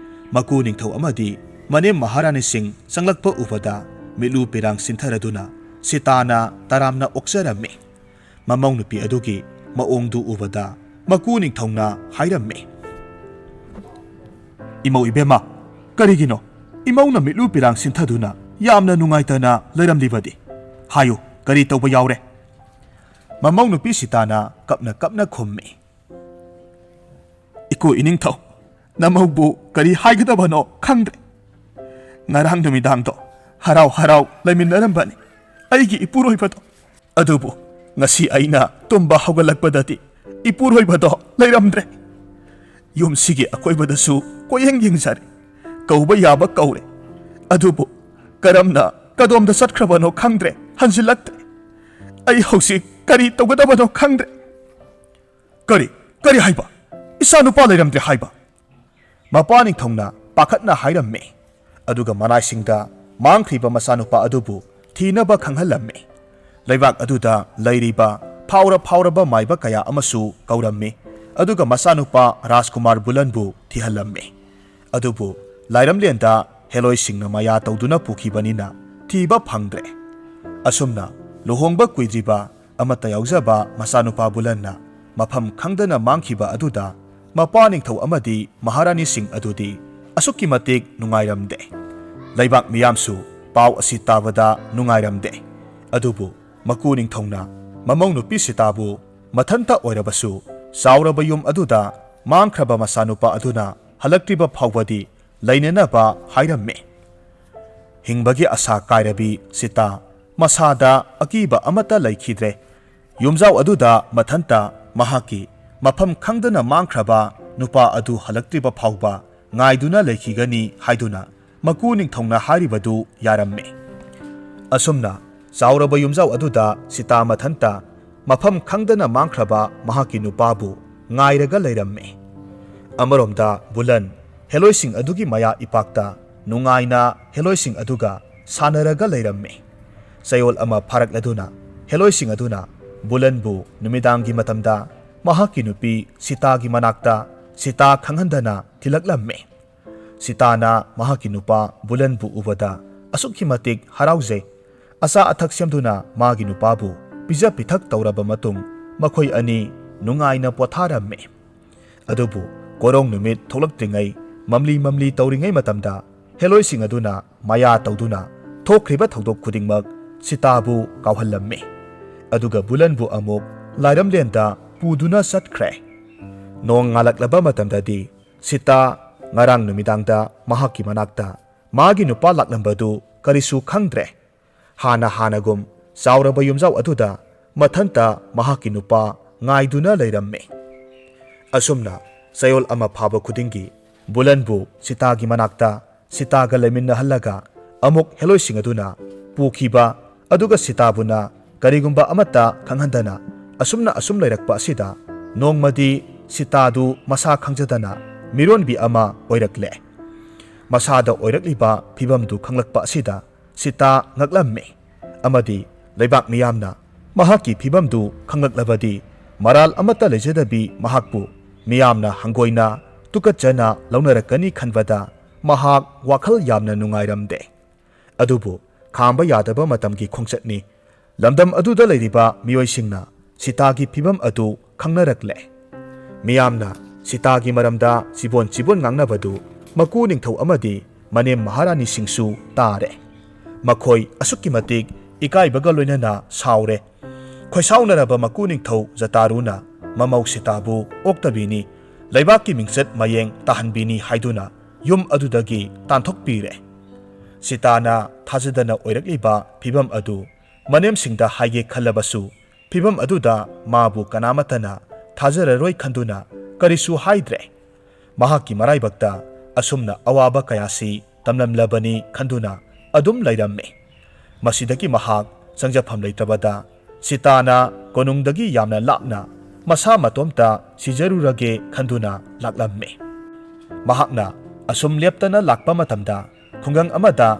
ꯃꯀꯨ ꯅꯤꯡꯊꯧ ꯑꯃꯗꯤ ꯃꯅꯦꯝ ꯃꯍꯥꯔꯥꯅꯤꯁꯤꯡ ꯆꯪꯂꯛꯄ ꯎꯕꯗ ꯃꯤꯠꯂꯨ ꯄꯤꯔꯥꯡ ꯁꯤꯟꯊꯔꯗꯨꯅ ꯁꯤꯇꯥꯅ ꯇꯔꯥꯝꯅ ꯑꯣꯛꯆꯔꯝꯃꯤ꯫ ꯃꯃꯧ ꯅꯨꯄꯤ ꯑꯗꯨꯒꯤ ꯃꯑꯣꯡꯗꯨ ꯎꯕꯗ ꯃꯀꯨ ꯅꯤꯡꯊꯧꯅ ꯍꯥꯏꯔꯝꯃꯤ, "ꯏꯃꯧ ꯏꯕꯦꯝꯃ, ꯀꯔꯤꯒꯤꯅꯣ ꯏꯃꯧꯅ ꯃꯤꯠꯂꯨ ꯄꯤꯔꯥꯡ ꯁꯤꯟꯊꯗꯨꯅ ꯌꯥꯝꯅ ꯅꯨꯡꯉꯥꯏꯇꯅ ꯂꯩꯔꯝꯂꯤꯕꯗꯤ? ꯍꯥꯏꯌꯨ, ꯀꯔꯤ ꯇꯧꯕ ꯌꯥꯎꯔꯦ?" ꯃꯃꯧ ꯅꯨꯄꯤ ꯁꯤꯇꯥꯅ ꯀꯞꯅ ꯀꯞꯅ ꯈꯨꯝꯃꯤ, "ꯏꯀꯣ ꯏꯅꯤꯡꯊꯧ, ꯅꯃꯧꯕꯨ ꯀꯔꯤ ꯍꯥꯏꯒꯗꯕꯅꯣ ꯈꯪꯗ꯭ꯔꯦ꯫ ꯉꯔꯥꯡ ꯅꯨꯃꯤꯗꯥꯡꯗꯣ ꯍꯔꯥꯎ ꯍꯔꯥꯎ ꯂꯩꯃꯤꯟꯅꯔꯝꯕꯅꯤ ꯑꯩꯒꯤ ꯏꯄꯨꯔꯣꯏꯕꯗꯣ꯫ ꯑꯗꯨꯕꯨ ꯉꯁꯤ ꯑꯩꯅ ꯇꯨꯝꯕ ꯍꯧꯒꯠꯂꯛꯄꯗꯗꯤ ꯏꯄꯨꯔꯣꯏꯕꯗꯣ ꯂꯩꯔꯝꯗ꯭ꯔꯦ꯫ ꯌꯨꯝꯁꯤꯒꯤ ꯑꯀꯣꯏꯕꯗꯁꯨ ꯀꯣꯏꯌꯦꯡ ꯌꯦꯡꯖꯔꯦ꯫ ꯀꯧꯕ ꯌꯥꯕ ꯀꯧꯔꯦ꯫ ꯑꯗꯨꯕꯨ ꯀꯔꯝꯅ ꯀꯗꯣꯝꯗ ꯆꯠꯈ꯭ꯔꯕꯅꯣ ꯈꯪꯗ꯭ꯔꯦ, ꯍꯟꯖꯤꯜꯂꯛꯇ꯭ꯔꯦ꯫ ꯑꯩ ꯍꯧꯖꯤꯛ ꯀꯔꯤ ꯇꯧꯒꯗꯕꯅꯣ ꯈꯪꯗ꯭ꯔꯦ꯫ "ꯀꯔꯤ? ꯀꯔꯤ ꯍꯥꯏꯕ? ꯏꯆꯥ ꯅꯨꯄꯥ ꯂꯩꯔꯝꯗ꯭ꯔꯦ ꯍꯥꯏꯕ?" ꯃꯄꯥ ꯅꯤꯡꯊꯧꯅ ꯄꯥꯈꯠꯅ ꯍꯥꯏꯔꯝꯃꯤ꯫ ꯑꯗꯨꯒ ꯃꯅꯥꯏꯁꯤꯡꯗ ꯃꯥꯡꯈ꯭ꯔꯤꯕ ꯃꯆꯥꯅꯨꯄꯥ ꯑꯗꯨꯕꯨ ꯊꯤꯅꯕ ꯈꯪꯍꯜꯂꯝꯃꯤ꯫ ꯂꯩꯕꯥꯛ ꯑꯗꯨꯗ ꯂꯩꯔꯤꯕ ꯐꯥꯎꯔ ꯐꯥꯎꯔꯕ ꯃꯥꯏꯕ ꯀꯌꯥ ꯑꯃꯁꯨ ꯀꯧꯔꯝꯃꯤ꯫ ꯑꯗꯨꯒ ꯃꯆꯥꯅꯨꯄꯥ ꯔꯥꯖꯀꯨꯃꯥꯔ ꯕꯨꯂꯟꯕꯨ ꯊꯤꯍꯜꯂꯝꯃꯤ꯫ ꯑꯗꯨꯕꯨ ꯂꯥꯏꯔꯝꯂꯦꯟꯗ ꯍꯦꯂꯣꯏꯁꯤꯡꯅ ꯃꯌꯥ ꯇꯧꯗꯨꯅ ꯄꯨꯈꯤꯕꯅꯤꯅ ꯊꯤꯕ ꯐꯪꯗ꯭ꯔꯦ꯫ ꯑꯁꯨꯝꯅ ꯂꯨꯍꯣꯡꯕ ꯀꯨꯏꯗ꯭ꯔꯤꯕ ꯑꯃꯠꯇ ꯌꯥꯎꯖꯕ ꯃꯆꯥꯅꯨꯄꯥ ꯕꯨꯂꯟꯅ ꯃꯐꯝ ꯈꯪꯗꯅ ꯃꯥꯡꯈꯤꯕ ꯑꯗꯨꯗ ꯃꯄꯥ ꯅꯤꯡꯊꯧ ꯑꯃꯗꯤ ꯃꯍꯥꯔꯥꯅꯤꯁꯤꯡ ꯑꯗꯨꯗꯤ ꯑꯁꯨꯛꯀꯤ ꯃꯇꯤꯛ ꯅꯨꯡꯉꯥꯏꯔꯝꯗꯦ꯫ ꯂꯩꯕꯥꯛ ꯃꯤꯌꯥꯝꯁꯨ ꯄꯥꯎ ꯑꯁꯤ ꯇꯥꯕꯗ ꯅꯨꯡꯉꯥꯏꯔꯝꯗꯦ꯫ ꯑꯗꯨꯕꯨ ꯃꯀꯨ ꯅꯤꯡꯊꯧꯅ ꯃꯃꯧ ꯅꯨꯄꯤ ꯁꯤꯇꯥꯕꯨ ꯃꯊꯟꯇ ꯑꯣꯏꯔꯕꯁꯨ ꯆꯥꯎꯔꯕ ꯌꯨꯝ ꯑꯗꯨꯗ ꯃꯥꯡꯈ꯭ꯔꯕ ꯃꯆꯥꯅꯨꯄꯥ ꯑꯗꯨꯅ ꯍꯜꯂꯛꯇ꯭ꯔꯤꯕ ꯐꯥꯎꯕꯗꯤ ꯂꯩꯅꯅꯕ ꯍꯥꯏꯔꯝꯃꯤ꯫ ꯍꯤꯡꯕꯒꯤ ꯑꯁꯥ ꯀꯥꯏꯔꯕꯤ ꯁꯤꯇꯥ ꯃꯁꯥꯗ ꯑꯀꯤꯕ ꯑꯃꯠꯇ ꯂꯩꯈꯤꯗ꯭ꯔꯦ꯫ ꯌꯨꯝꯖꯥꯎ ꯑꯗꯨꯗ ꯃꯊꯟꯇ ꯃꯍꯥꯛꯀꯤ ꯃꯐꯝ ꯈꯪꯗꯅ ꯃꯥꯡꯈ꯭ꯔꯕ ꯅꯨꯄꯥ ꯑꯗꯨ ꯍꯜꯂꯛꯇ꯭ꯔꯤꯕ ꯐꯥꯎꯕ ꯉꯥꯏꯗꯨꯅ ꯂꯩꯈꯤꯒꯅꯤ ꯍꯥꯏꯗꯨꯅ ꯃꯀꯨ ꯅꯤꯡꯊꯧꯅ ꯍꯥꯏꯔꯤꯕꯗꯨ ꯌꯥꯔꯝꯃꯤ꯫ ꯑꯁꯨꯝꯅ ꯆꯥꯎꯔꯕ ꯌꯨꯝꯖꯥꯎ ꯑꯗꯨꯗ ꯁꯤꯇꯥ ꯃꯊꯟꯇ ꯃꯐꯝ ꯈꯪꯗꯅ ꯃꯥꯡꯈ꯭ꯔꯕ ꯃꯍꯥꯛꯀꯤ ꯅꯨꯄꯥꯕꯨ ꯉꯥꯏꯔꯒ ꯂꯩꯔꯝꯃꯤ꯫ ꯑꯃꯔꯣꯝꯗ ꯕꯨꯂꯟ ꯍꯦꯂꯣꯏꯁꯤꯡ ꯑꯗꯨꯒꯤ ꯃꯌꯥ ꯏꯄꯥꯛꯇ ꯅꯨꯡꯉꯥꯏꯅ ꯍꯦꯂꯣꯏꯁꯤꯡ ꯑꯗꯨꯒ ꯁꯥꯟꯅꯔꯒ ꯂꯩꯔꯝꯃꯤ꯫ ꯆꯌꯣꯜ ꯑꯃ ꯐꯥꯔꯛꯂꯗꯨꯅ ꯍꯦꯂꯣꯏꯁꯤꯡ ꯑꯗꯨꯅ ꯕꯨꯂꯟꯕꯨ ꯅꯨꯃꯤꯗꯥꯡꯒꯤ ꯃꯇꯝꯗ ꯃꯍꯥꯛꯀꯤ ꯅꯨꯄꯤ ꯁꯤꯇꯥꯒꯤ ꯃꯅꯥꯛꯇ ꯁꯤꯇꯥ ꯈꯪꯍꯟꯗꯅ ꯊꯤꯜꯂꯛꯂꯝꯃꯤ꯫ ꯁꯤꯇꯥꯅ ꯃꯍꯥꯛꯀꯤ ꯅꯨꯄꯥ ꯕꯨꯂꯟꯕꯨ ꯎꯕꯗ ꯑꯁꯨꯛꯀꯤ ꯃꯇꯤꯛ ꯍꯔꯥꯎꯖꯩ꯫ ꯑꯆꯥ ꯑꯊꯛ ꯁꯦꯝꯗꯨꯅ ꯃꯥꯒꯤ ꯅꯨꯄꯥꯕꯨ ꯄꯤꯖ ꯄꯤꯊꯛ ꯇꯧꯔꯕ ꯃꯇꯨꯡ ꯃꯈꯣꯏ ꯑꯅꯤ ꯅꯨꯡꯉꯥꯏꯅ ꯄꯣꯊꯥꯔꯝꯃꯤ꯫ ꯑꯗꯨꯕꯨ ꯀꯣꯔꯧ ꯅꯨꯃꯤꯠ ꯊꯣꯛꯂꯛꯇ꯭ꯔꯤꯉꯩ, ꯃꯝꯂꯤ ꯃꯝꯂꯤ ꯇꯧꯔꯤꯉꯩ ꯃꯇꯝꯗ ꯍꯦꯂꯣꯏꯁꯤꯡ ꯑꯗꯨꯅ ꯃꯌꯥ ꯇꯧꯗꯨꯅ ꯊꯣꯛꯈ꯭ꯔꯤꯕ ꯊꯧꯗꯣꯛ ꯈꯨꯗꯤꯡꯃꯛ ꯁꯤꯇꯥꯕꯨ ꯀꯥꯎꯍꯜꯂꯝꯃꯤ꯫ ꯑꯗꯨꯒ ꯕꯨꯂꯟꯕꯨ ꯑꯃꯨꯛ ꯂꯥꯏꯔꯝꯂꯦꯟꯗ ꯄꯨꯗꯨꯅ ꯆꯠꯈ꯭ꯔꯦ꯫ ꯅꯣꯡ ꯉꯥꯜꯂꯛꯂꯕ ꯃꯇꯝꯗꯗꯤ ꯁꯤꯇꯥ ꯉꯔꯥꯡ ꯅꯨꯃꯤꯗꯥꯡꯗ ꯃꯍꯥꯛꯀꯤ ꯃꯅꯥꯛꯇ ꯃꯥꯒꯤ ꯅꯨꯄꯥ ꯂꯥꯛꯂꯝꯕꯗꯨ ꯀꯔꯤꯁꯨ ꯈꯪꯗ꯭ꯔꯦ꯫ ꯍꯥꯟꯅ ꯍꯥꯟꯅꯒꯨꯝ ꯆꯥꯎꯔꯕ ꯌꯨꯝꯖꯥꯎ ꯑꯗꯨꯗ ꯃꯊꯟꯇ ꯃꯍꯥꯛꯀꯤ ꯅꯨꯄꯥ ꯉꯥꯏꯗꯨꯅ ꯂꯩꯔꯝꯃꯤ꯫ ꯑꯁꯨꯝꯅ ꯆꯌꯣꯜ ꯑꯃ ꯐꯥꯕ ꯈꯨꯗꯤꯡꯒꯤ ꯕꯨꯂꯟꯕꯨ ꯁꯤꯇꯥꯒꯤ ꯃꯅꯥꯛꯇ ꯁꯤꯇꯥꯒ ꯂꯩꯃꯤꯟꯅꯍꯜꯂꯒ ꯑꯃꯨꯛ ꯍꯦꯂꯣꯏꯁꯤꯡ ꯑꯗꯨꯅ ꯄꯨꯈꯤꯕ, ꯑꯗꯨꯒ ꯁꯤꯇꯥꯕꯨꯅ ꯀꯔꯤꯒꯨꯝꯕ ꯑꯃꯠꯇ ꯈꯪꯍꯟꯗꯅ ꯑꯁꯨꯝꯅ ꯑꯁꯨꯝ ꯂꯩꯔꯛꯄ ꯑꯁꯤꯗ ꯅꯣꯡꯃꯗꯤ ꯁꯤꯇꯥꯗꯨ ꯃꯁꯥ ꯈꯪꯖꯗꯅ ꯃꯤꯔꯣꯟꯕꯤ ꯑꯃ ꯑꯣꯏꯔꯛꯂꯦ꯫ ꯃꯁꯥꯗ ꯑꯣꯏꯔꯛꯂꯤꯕ ꯐꯤꯚꯝꯗꯨ ꯈꯪꯂꯛꯄ ꯑꯁꯤꯗ ꯁꯤꯇꯥ ꯉꯛꯂꯝꯃꯤ ꯑꯃꯗꯤ ꯂꯩꯕꯥꯛ ꯃꯤꯌꯥꯝꯅ ꯃꯍꯥꯛꯀꯤ ꯐꯤꯚꯝꯗꯨ ꯈꯪꯂꯛꯂꯕꯗꯤ ꯃꯔꯥꯜ ꯑꯃꯠꯇ ꯂꯩꯖꯗꯕꯤ ꯃꯍꯥꯛꯄꯨ ꯃꯤꯌꯥꯝꯅ ꯍꯪꯒꯣꯏꯅ ꯇꯨꯀꯠꯆꯅ ꯂꯧꯅꯔꯛꯀꯅꯤ ꯈꯟꯕꯗ ꯃꯍꯥꯛ ꯋꯥꯈꯜ ꯌꯥꯝꯅ ꯅꯨꯡꯉꯥꯏꯔꯝꯗꯦ꯫ ꯑꯗꯨꯕꯨ ꯈꯥꯝꯕ ꯌꯥꯗꯕ ꯃꯇꯝꯒꯤ ꯈꯣꯡꯆꯠꯅꯤ꯫ ꯂꯝꯗꯝ ꯑꯗꯨꯗ ꯂꯩꯔꯤꯕ ꯃꯤꯑꯣꯏꯁꯤꯡꯅ ꯁꯤꯇꯥꯒꯤ ꯐꯤꯚꯝ ꯑꯗꯨ ꯈꯪꯅꯔꯛꯂꯦ꯫ ꯃꯤꯌꯥꯝꯅ ꯁꯤꯇꯥꯒꯤ ꯃꯔꯝꯗ ꯆꯤꯕꯣꯟ ꯆꯤꯕꯣꯟ ꯉꯥꯡꯅꯕꯗꯨ ꯃꯀꯨ ꯅꯤꯡꯊꯧ ꯑꯃꯗꯤ ꯃꯅꯦꯝ ꯃꯍꯥꯔꯥꯅꯤꯁꯤꯡꯁꯨ ꯇꯥꯔꯦ꯫ ꯃꯈꯣꯏ ꯑꯁꯨꯛꯀꯤ ꯃꯇꯤꯛ ꯏꯀꯥꯏꯕꯒ ꯂꯣꯏꯅꯅ ꯁꯥꯎꯔꯦ꯫ ꯈꯣꯏꯁꯥꯎꯅꯔꯕ ꯃꯀꯨ ꯅꯤꯡꯊꯧ ꯖꯇꯥꯔꯨꯅ ꯃꯃꯧ ꯁꯤꯇꯥꯕꯨ ꯑꯣꯛꯇꯕꯤꯅꯤ, ꯂꯩꯕꯥꯛꯀꯤ ꯃꯤꯡꯆꯠ ꯃꯌꯦꯡ ꯇꯥꯍꯟꯕꯤꯅꯤ ꯍꯥꯏꯗꯨꯅ ꯌꯨꯝ ꯑꯗꯨꯗꯒꯤ ꯇꯥꯟꯊꯣꯛꯄꯤꯔꯦ꯫ ꯁꯤꯇꯥꯅ ꯊꯥꯖꯗꯅ ꯑꯣꯏꯔꯛꯂꯤꯕ ꯐꯤꯚꯝ ꯑꯗꯨ ꯃꯅꯦꯝꯁꯤꯡꯗ ꯍꯥꯏꯒꯦ ꯈꯜꯂꯕꯁꯨ, ꯐꯤꯚꯝ ꯑꯗꯨꯗ ꯃꯥꯕꯨ ꯀꯅꯥꯃꯠꯇꯅ ꯊꯥꯖꯔꯔꯣꯏ ꯈꯟꯗꯨꯅ ꯀꯔꯤꯁꯨ ꯍꯥꯏꯗ꯭ꯔꯦ꯫ ꯃꯍꯥꯛꯀꯤ ꯃꯔꯥꯏꯕꯛꯇ ꯑꯁꯨꯝꯅ ꯑꯋꯥꯕ ꯀꯌꯥꯁꯤ ꯇꯝꯂꯝꯂꯕꯅꯤ ꯈꯟꯗꯨꯅ ꯑꯗꯨꯝ ꯂꯩꯔꯝꯃꯤ꯫ ꯃꯁꯤꯗꯒꯤ ꯃꯍꯥꯛ ꯆꯪꯖꯐꯝ ꯂꯩꯇ꯭ꯔꯕꯗ ꯁꯤꯇꯥꯅ ꯀꯣꯅꯨꯡꯗꯒꯤ ꯌꯥꯝꯅ ꯂꯥꯞꯅ ꯃꯁꯥ ꯃꯇꯣꯝꯇ ꯁꯤꯖꯔꯨꯔꯒꯦ ꯈꯟꯗꯨꯅ ꯂꯥꯛꯂꯝꯃꯤ꯫ ꯃꯍꯥꯛꯅ ꯑꯁꯨꯝ ꯂꯦꯞꯇꯅ ꯂꯥꯛꯄ ꯃꯇꯝꯗ ꯈꯨꯡꯒꯪ ꯑꯃꯗ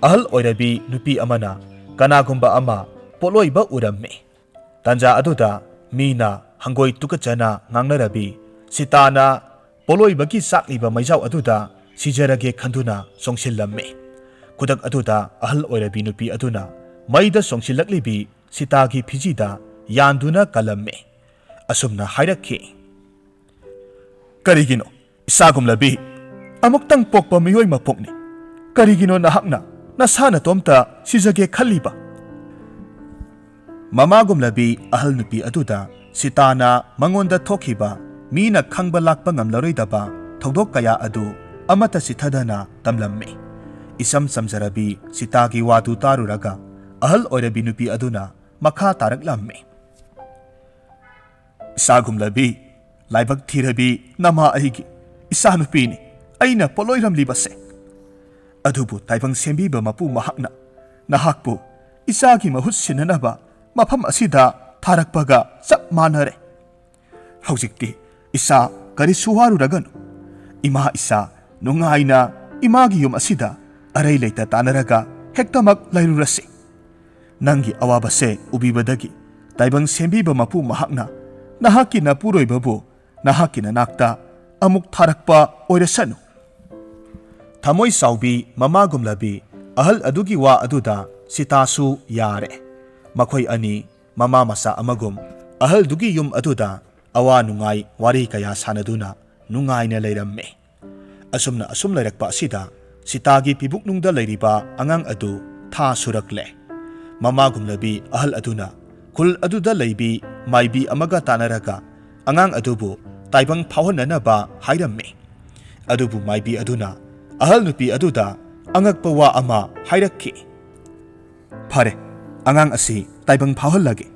ꯑꯍꯜ ꯑꯣꯏꯔꯕꯤ ꯅꯨꯄꯤ ꯑꯃꯅ ꯀꯅꯥꯒꯨꯝꯕ ꯑꯃ ꯄꯣꯠꯂꯣꯏꯕ ꯎꯔꯝꯃꯤ꯫ ꯇꯥꯟꯖꯥ ꯑꯗꯨꯗ ꯃꯤꯅ ꯍꯪꯒꯣꯏ ꯇꯨꯀꯠꯆꯅ ꯉꯥꯡꯅꯔꯕꯤ ꯁꯤꯇꯥꯅ ꯄꯣꯠꯂꯣꯏꯕꯒꯤ ꯆꯥꯛꯂꯤꯕ ꯃꯩꯖꯥꯎ ꯑꯗꯨꯗ ꯁꯤꯖꯔꯒꯦ ꯈꯟꯗꯨꯅ ꯆꯣꯡꯁꯤꯜꯂꯝꯃꯤ꯫ ꯈꯨꯗꯛ ꯑꯗꯨꯗ ꯑꯍꯜ ꯑꯣꯏꯔꯕꯤ ꯅꯨꯄꯤ ꯑꯗꯨꯅ ꯃꯩꯗ ꯆꯣꯡꯁꯤꯜꯂꯛꯂꯤꯕꯤ ꯁꯤꯇꯥꯒꯤ ꯐꯤꯖꯤꯗ ꯌꯥꯟꯗꯨꯅ ꯀꯜꯂꯝꯃꯤ꯫ ꯑꯁꯨꯝꯅ ꯍꯥꯏꯔꯛꯈꯤ, "ꯀꯔꯤꯒꯤꯅꯣ, ꯏꯆꯥꯒꯨꯝꯂꯕꯤ? ꯑꯃꯨꯛꯇꯪ ꯄꯣꯛꯄ ꯃꯤꯑꯣꯏ ꯃꯄꯣꯛꯅꯤ꯫ ꯀꯔꯤꯒꯤꯅꯣ ꯅꯍꯥꯛꯅ ꯅꯁꯥ ꯅꯇꯣꯝꯇ ꯁꯤꯖꯒꯦ ꯈꯜꯂꯤꯕ?" ꯃꯃꯥꯒꯨꯝꯂꯕꯤ ꯑꯍꯜ ꯅꯨꯄꯤ ꯑꯗꯨꯗ ꯁꯤꯇꯥꯅ ꯃꯉꯣꯟꯗ ꯊꯣꯛꯈꯤꯕ ꯃꯤꯅ ꯈꯪꯕ ꯂꯥꯛꯄ ꯉꯝꯂꯔꯣꯏꯗꯕ ꯊꯧꯗꯣꯛ ꯀꯌꯥ ꯑꯗꯨ ꯑꯃꯠꯇ ꯆꯤꯠꯊꯗꯅ ꯇꯝꯂꯝꯃꯤ꯫ ꯏꯆꯝ ꯆꯝꯖꯔꯕꯤ ꯁꯤꯇꯥꯒꯤ ꯋꯥꯗꯨ ꯇꯥꯔꯨꯔꯒ ꯑꯍꯜ ꯑꯣꯏꯔꯕꯤ ꯅꯨꯄꯤ ꯑꯗꯨꯅ ꯃꯈꯥ ꯇꯥꯔꯛꯂꯝꯃꯤ꯫ "ꯏꯆꯥꯒꯨꯝꯂꯕꯤ, ꯂꯥꯏꯕꯛ ꯊꯤꯔꯕꯤ ꯅꯃꯥ ꯑꯩꯒꯤ ꯏꯆꯥꯅꯨꯄꯤꯅꯤ ꯑꯩꯅ ꯄꯣꯠꯂꯣꯏꯔꯝꯂꯤꯕꯁꯦ꯫ ꯑꯗꯨꯕꯨ ꯇꯥꯏꯕꯪ ꯁꯦꯝꯕꯤꯕ ꯃꯄꯨ ꯃꯍꯥꯛꯅ ꯅꯍꯥꯛꯄꯨ ꯏꯆꯥꯒꯤ ꯃꯍꯨꯠ ꯁꯤꯟꯅꯅꯕ ꯃꯐꯝ ꯑꯁꯤꯗ ꯊꯥꯔꯛꯄꯒ ꯆꯞ ꯃꯥꯟꯅꯔꯦ꯫ ꯍꯧꯖꯤꯛꯇꯤ ꯏꯆꯥ ꯀꯔꯤꯁꯨ ꯋꯥꯔꯨꯔꯒꯅꯨ꯫ ꯏꯃꯥ ꯏꯆꯥ ꯅꯨꯡꯉꯥꯏꯅ ꯏꯃꯥꯒꯤ ꯌꯨꯝ ꯑꯁꯤꯗ ꯑꯔꯩ ꯂꯩꯇ ꯇꯥꯟꯅꯔꯒ ꯍꯦꯛꯇꯃꯛ ꯂꯩꯔꯨꯔꯁꯤ꯫ ꯅꯪꯒꯤ ꯑꯋꯥꯕꯁꯦ ꯎꯕꯤꯕꯗꯒꯤ ꯇꯥꯏꯕꯪ ꯁꯦꯝꯕꯤꯕ ꯃꯄꯨ ꯃꯍꯥꯛꯅ ꯅꯍꯥꯛꯀꯤ ꯅꯄꯨꯔꯣꯏꯕꯕꯨ ꯅꯍꯥꯛꯀꯤ ꯅꯅꯥꯛꯇ ꯑꯃꯨꯛ ꯊꯥꯔꯛꯄ ꯑꯣꯏꯔꯁꯅꯨ꯫" ꯊꯃꯣꯏ ꯆꯥꯎꯕꯤ ꯃꯃꯥꯒꯨꯝꯂꯕꯤ ꯑꯍꯜ ꯑꯗꯨꯒꯤ ꯋꯥ ꯑꯗꯨꯗ ꯁꯤꯇꯥꯁꯨ ꯌꯥꯔꯦ꯫ ꯃꯈꯣꯏ ꯑꯅꯤ ꯃꯃꯥ ꯃꯆꯥ ꯑꯃꯒꯨꯝ ꯑꯍꯜꯗꯨꯒꯤ ꯌꯨꯝ ꯑꯗꯨꯗ ꯑꯋꯥ ꯅꯨꯡꯉꯥꯏ ꯋꯥꯔꯤ ꯀꯌꯥ ꯁꯥꯟꯅꯗꯨꯅ ꯅꯨꯡꯉꯥꯏꯅ ꯂꯩꯔꯝꯃꯤ꯫ ꯑꯁꯨꯝꯅ ꯑꯁꯨꯝ ꯂꯩꯔꯛꯄ ꯑꯁꯤꯗ ꯁꯤꯇꯥꯒꯤ ꯄꯤꯕꯨꯛꯅꯨꯡꯗ ꯂꯩꯔꯤꯕ ꯑꯉꯥꯡ ꯑꯗꯨ ꯊꯥ ꯁꯨꯔꯛꯂꯦ꯫ ꯃꯃꯥꯒꯨꯝꯂꯕꯤ ꯑꯍꯜ ꯑꯗꯨꯅ ꯈꯨꯜ ꯑꯗꯨꯗ ꯂꯩꯕꯤ ꯃꯥꯏꯕꯤ ꯑꯃꯒ ꯇꯥꯟꯅꯔꯒ ꯑꯉꯥꯡ ꯑꯗꯨꯕꯨ ꯇꯥꯏꯕꯪ ꯐꯥꯎꯍꯟꯅꯅꯕ ꯍꯥꯏꯔꯝꯃꯤ꯫ ꯑꯗꯨꯕꯨ ꯃꯥꯏꯕꯤ ꯑꯗꯨꯅ ꯑꯍꯜ ꯅꯨꯄꯤ ꯑꯗꯨꯗ ꯑꯉꯛꯄ ꯋꯥ ꯑꯃ ꯍꯥꯏꯔꯛꯈꯤ꯫ "ꯐꯔꯦ, ꯑꯉꯥꯡ ꯑꯁꯤ ꯇꯥꯏꯕꯪ ꯐꯥꯎꯍꯜꯂꯒꯦ꯫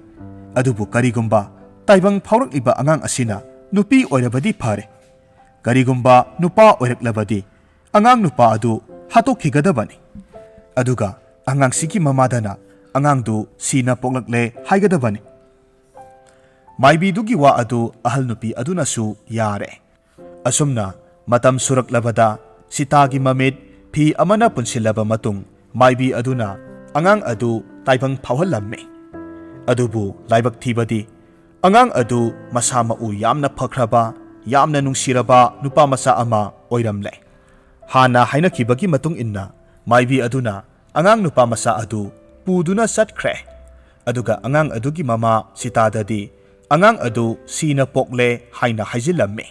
ꯑꯗꯨꯕꯨ ꯀꯔꯤꯒꯨꯝꯕ ꯇꯥꯏꯕꯪ ꯐꯥꯎꯔꯛꯂꯤꯕ ꯑꯉꯥꯡ ꯑꯁꯤꯅ ꯅꯨꯄꯤ ꯑꯣꯏꯔꯕꯗꯤ ꯐꯔꯦ꯫ ꯀꯔꯤꯒꯨꯝꯕ ꯅꯨꯄꯥ ꯑꯣꯏꯔꯛꯂꯕꯗꯤ ꯑꯉꯥꯡ ꯅꯨꯄꯥ ꯑꯗꯨ ꯍꯥꯠꯇꯣꯛꯈꯤꯒꯗꯕꯅꯤ꯫ ꯑꯗꯨꯒ ꯑꯉꯥꯡꯁꯤꯒꯤ ꯃꯃꯥꯗꯅ ꯑꯉꯥꯡꯗꯨ ꯁꯤꯅ ꯄꯣꯛꯂꯛꯂꯦ ꯍꯥꯏꯒꯗꯕꯅꯤ꯫" ꯃꯥꯏꯕꯤꯗꯨꯒꯤ ꯋꯥ ꯑꯗꯨ ꯑꯍꯜ ꯅꯨꯄꯤ ꯑꯗꯨꯅꯁꯨ ꯌꯥꯔꯦ꯫ ꯑꯁꯨꯝꯅ ꯃꯇꯝ ꯁꯨꯔꯛꯂꯕꯗ ꯁꯤꯇꯥꯒꯤ ꯃꯃꯤꯠ ꯐꯤ ꯑꯃꯅ ꯄꯨꯟꯁꯤꯜꯂꯕ ꯃꯇꯨꯡ ꯃꯥꯏꯕꯤ ꯑꯗꯨꯅ ꯑꯉꯥꯡ ꯑꯗꯨ ꯇꯥꯏꯕꯪ ꯐꯥꯎꯍꯜꯂꯝꯃꯤ꯫ ꯑꯗꯨꯕꯨ ꯂꯥꯏꯕꯛ ꯊꯤꯕꯗꯤ ꯑꯉꯥꯡ ꯑꯗꯨ ꯃꯁꯥ ꯃꯎ ꯌꯥꯝꯅ ꯐꯈ꯭ꯔꯕ, ꯌꯥꯝꯅ ꯅꯨꯡꯁꯤꯔꯕ ꯅꯨꯄꯥ ꯃꯆꯥ ꯑꯃ ꯑꯣꯏꯔꯝꯂꯦ꯫ ꯍꯥꯟꯅ ꯍꯥꯏꯅꯈꯤꯕꯒꯤ ꯃꯇꯨꯡ ꯏꯟꯅ ꯃꯥꯏꯕꯤ ꯑꯗꯨꯅ ꯑꯉꯥꯡ ꯅꯨꯄꯥ ꯃꯆꯥ ꯑꯗꯨ ꯄꯨꯗꯨꯅ ꯆꯠꯈ꯭ꯔꯦ꯫ ꯑꯗꯨꯒ ꯑꯉꯥꯡ ꯑꯗꯨꯒꯤ ꯃꯃꯥ ꯁꯤꯇꯥꯗꯗꯤ ꯑꯉꯥꯡ ꯑꯗꯨ ꯁꯤꯅ ꯄꯣꯛꯂꯦ ꯍꯥꯏꯅ ꯍꯥꯏꯖꯤꯜꯂꯝꯃꯤ꯫